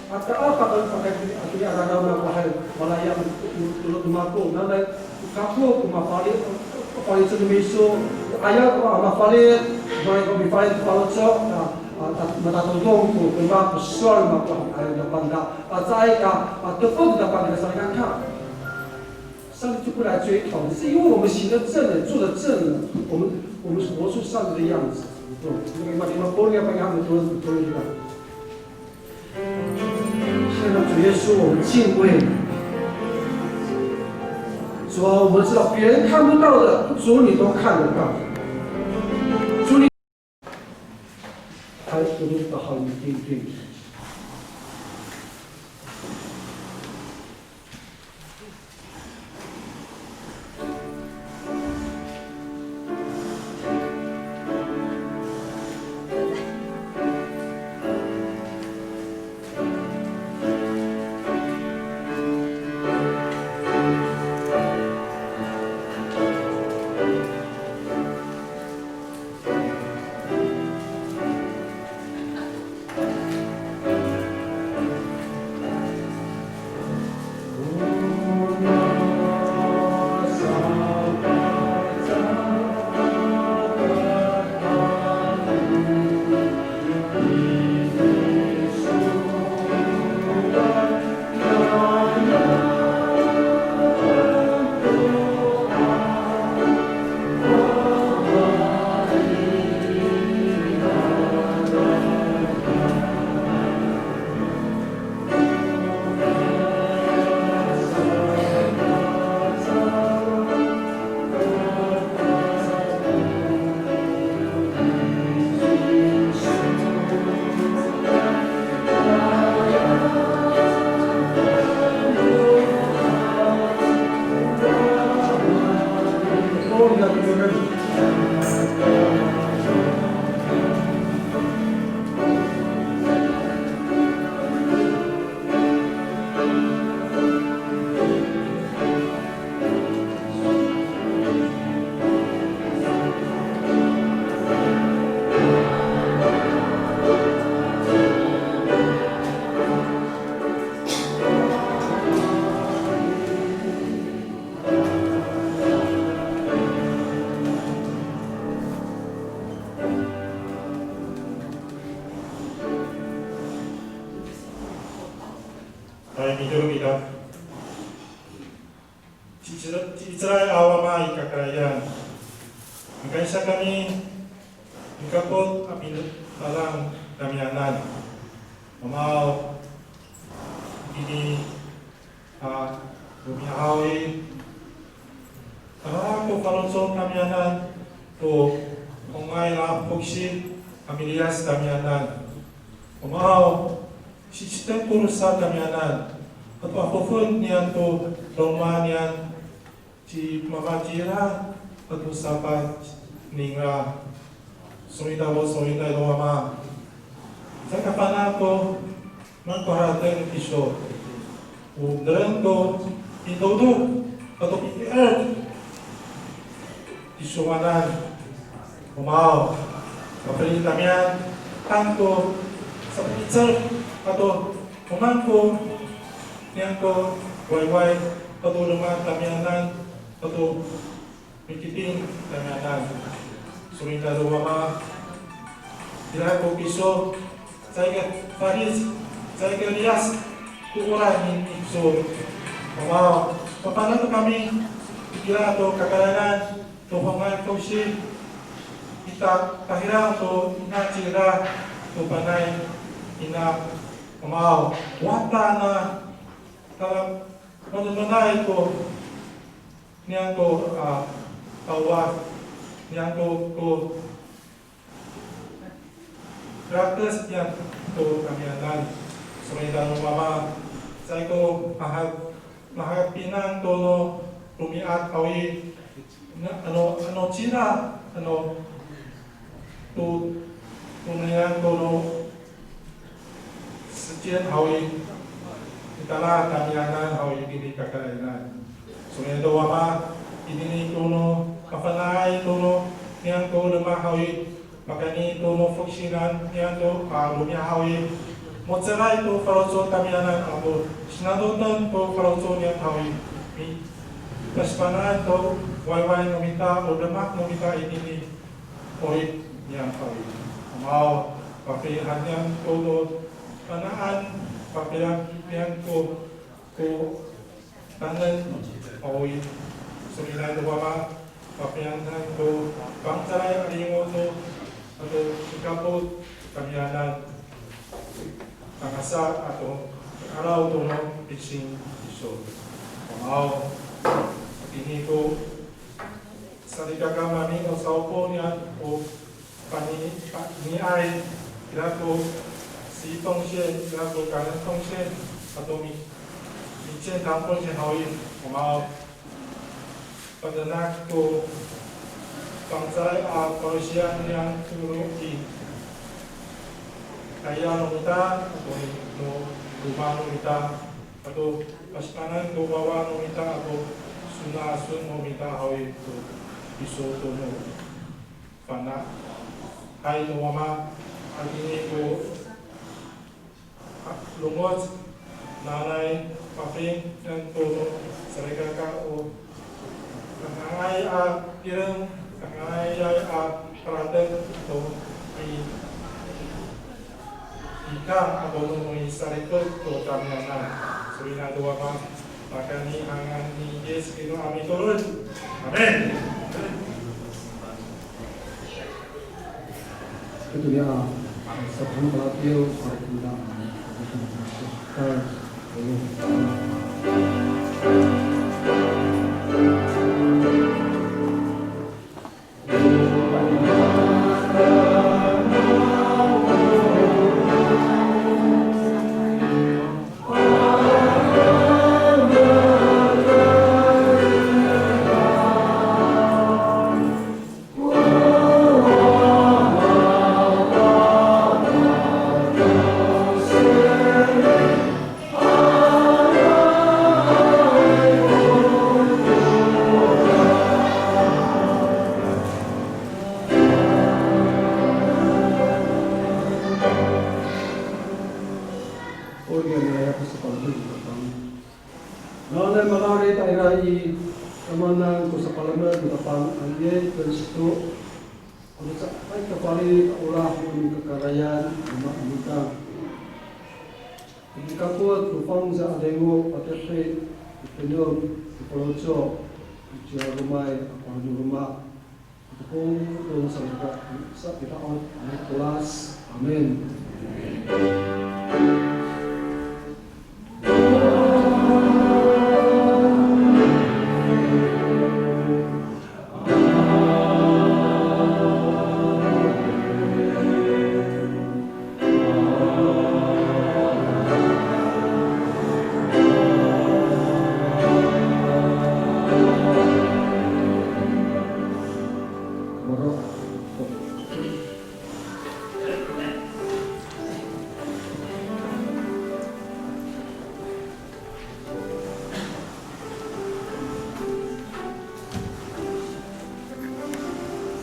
Ata apa kalau pakai atini araraw na pahay, malaya' mitolon mako. Nanay, kako ko mafalic, ko falic no miso, ayaw ko mafalic, mafalic ko mifalic ko faloco', a, a, ta-, matatodong ko demak ko sowal mako han, ayaw na panda. A, caay ka, a, tepot na panda salikaka. 上帝就不来追讨，是因为我们行了正了，做了正了，我们，我们活出上帝的样子。Lima, lima polo' ya pangiham mitolon, mitolon kita. 现在主耶稣，我们敬畏你。主啊，我们知道别人看不到的，主你都看得到。主你，还有多少好你定定。Hay, mitolon kita. Ci'icel, ci'icelay a Wama i kakarayan. Makaisa kami, mikapot a pidalanan tamiyanan. Mamaw, ini, a, romi'ad haw i, a, ko faloco' tamiyanan, to, o nga'ay a foksi, a miliyas tamiyanan. Mamaw, sisiten ko losa tamiyanan, ato afofon niyam to loma' niyam, ci mama cira, ato sapat ningra. Sowal ita, sowal ita, Wama. Caay kafana' to, mako harateng kiso. O dereng to, pitodo, ato pipi'er. Tisowanan, Wamaw, mafeli tamiyan, tangto, sapi'icel, ato, o maan ko, niyam ko, wayway, ato demak tamiyanan, ato, mikiping tamiyanan. Sowal ita to Wama, ira ko kiso, caay ka falic, caay ka liyas, to olah nini kiso. Mama, mafana' to kami, itira to kakarayan, to fangcalay foksi, ita tahira to ina cira, to panay ina, mama, wata na, tala, manamanay to, niyam to, a, tawah, niyam to, ko, Rates niyam to tamiyanan. Sowal ita no Mama, caay ko maha, mahapinang to no romi'ad haw i, na, ano, ano cila, ano, to, to niyam to no sicien haw i, itala tamiyanan haw i, itini kakarayan. Sowal ita to Wama, itini to no kafana'ay to no niyam to demak haw i, pakayni to no foksinan niyam to, a, romi'ad haw i, mo^celay to faloco' tamiyanan ato sinanoten to faloco' niyam haw i, mi, pasifana'en to wayway no mita, o demak no mita itini 'orip niyam haw i. Amaw, pafelien han niyam to no fana'an, pafelien niyam ko, ko taneng haw i. So'elinay to Wama, pafelien han to fangcalay a 'Adingo to, ato mikapot tamiyanan. Tangasa ato 'araw to no pising iso. Amaw, itini ko salikaka mami o sa'opo niyam o pani, paniay, ira ko 西同学, ira ko 感恩同学, ato mi, 米建堂同学 haw i, amaw, patenak to fangcalay a palosiyang niyam to no i, kaya no mita, ato no loma' no mita, ato pasifana'en to wawa no mita ato sona son no mita haw i to iso to no fana'. Hay no Wama, itini ko, a, longoc nanay pafelien to no salikaka o Tanga'ay a tireng, tanga'ay a parateng to i, ikang ato no misalikek to tamiyanan. So'elinay to Wama, pakayni ngangan ni Yis Kristo a mitolon. Amin. Ito niya, sa pangkalatiw, sa pangkalatiw. Nanay mararid ira i, tamanan ko sapalemed no Tapang a Yis Kristo, ko cecay a fali a olah no kakarayan, a mita. Ini Kapot to fangcal a 'Adingo, patehi, to penom, to faloco', to ciwromay a kora no loma', to polong sa kita, sa kita o, a tolas. Amin.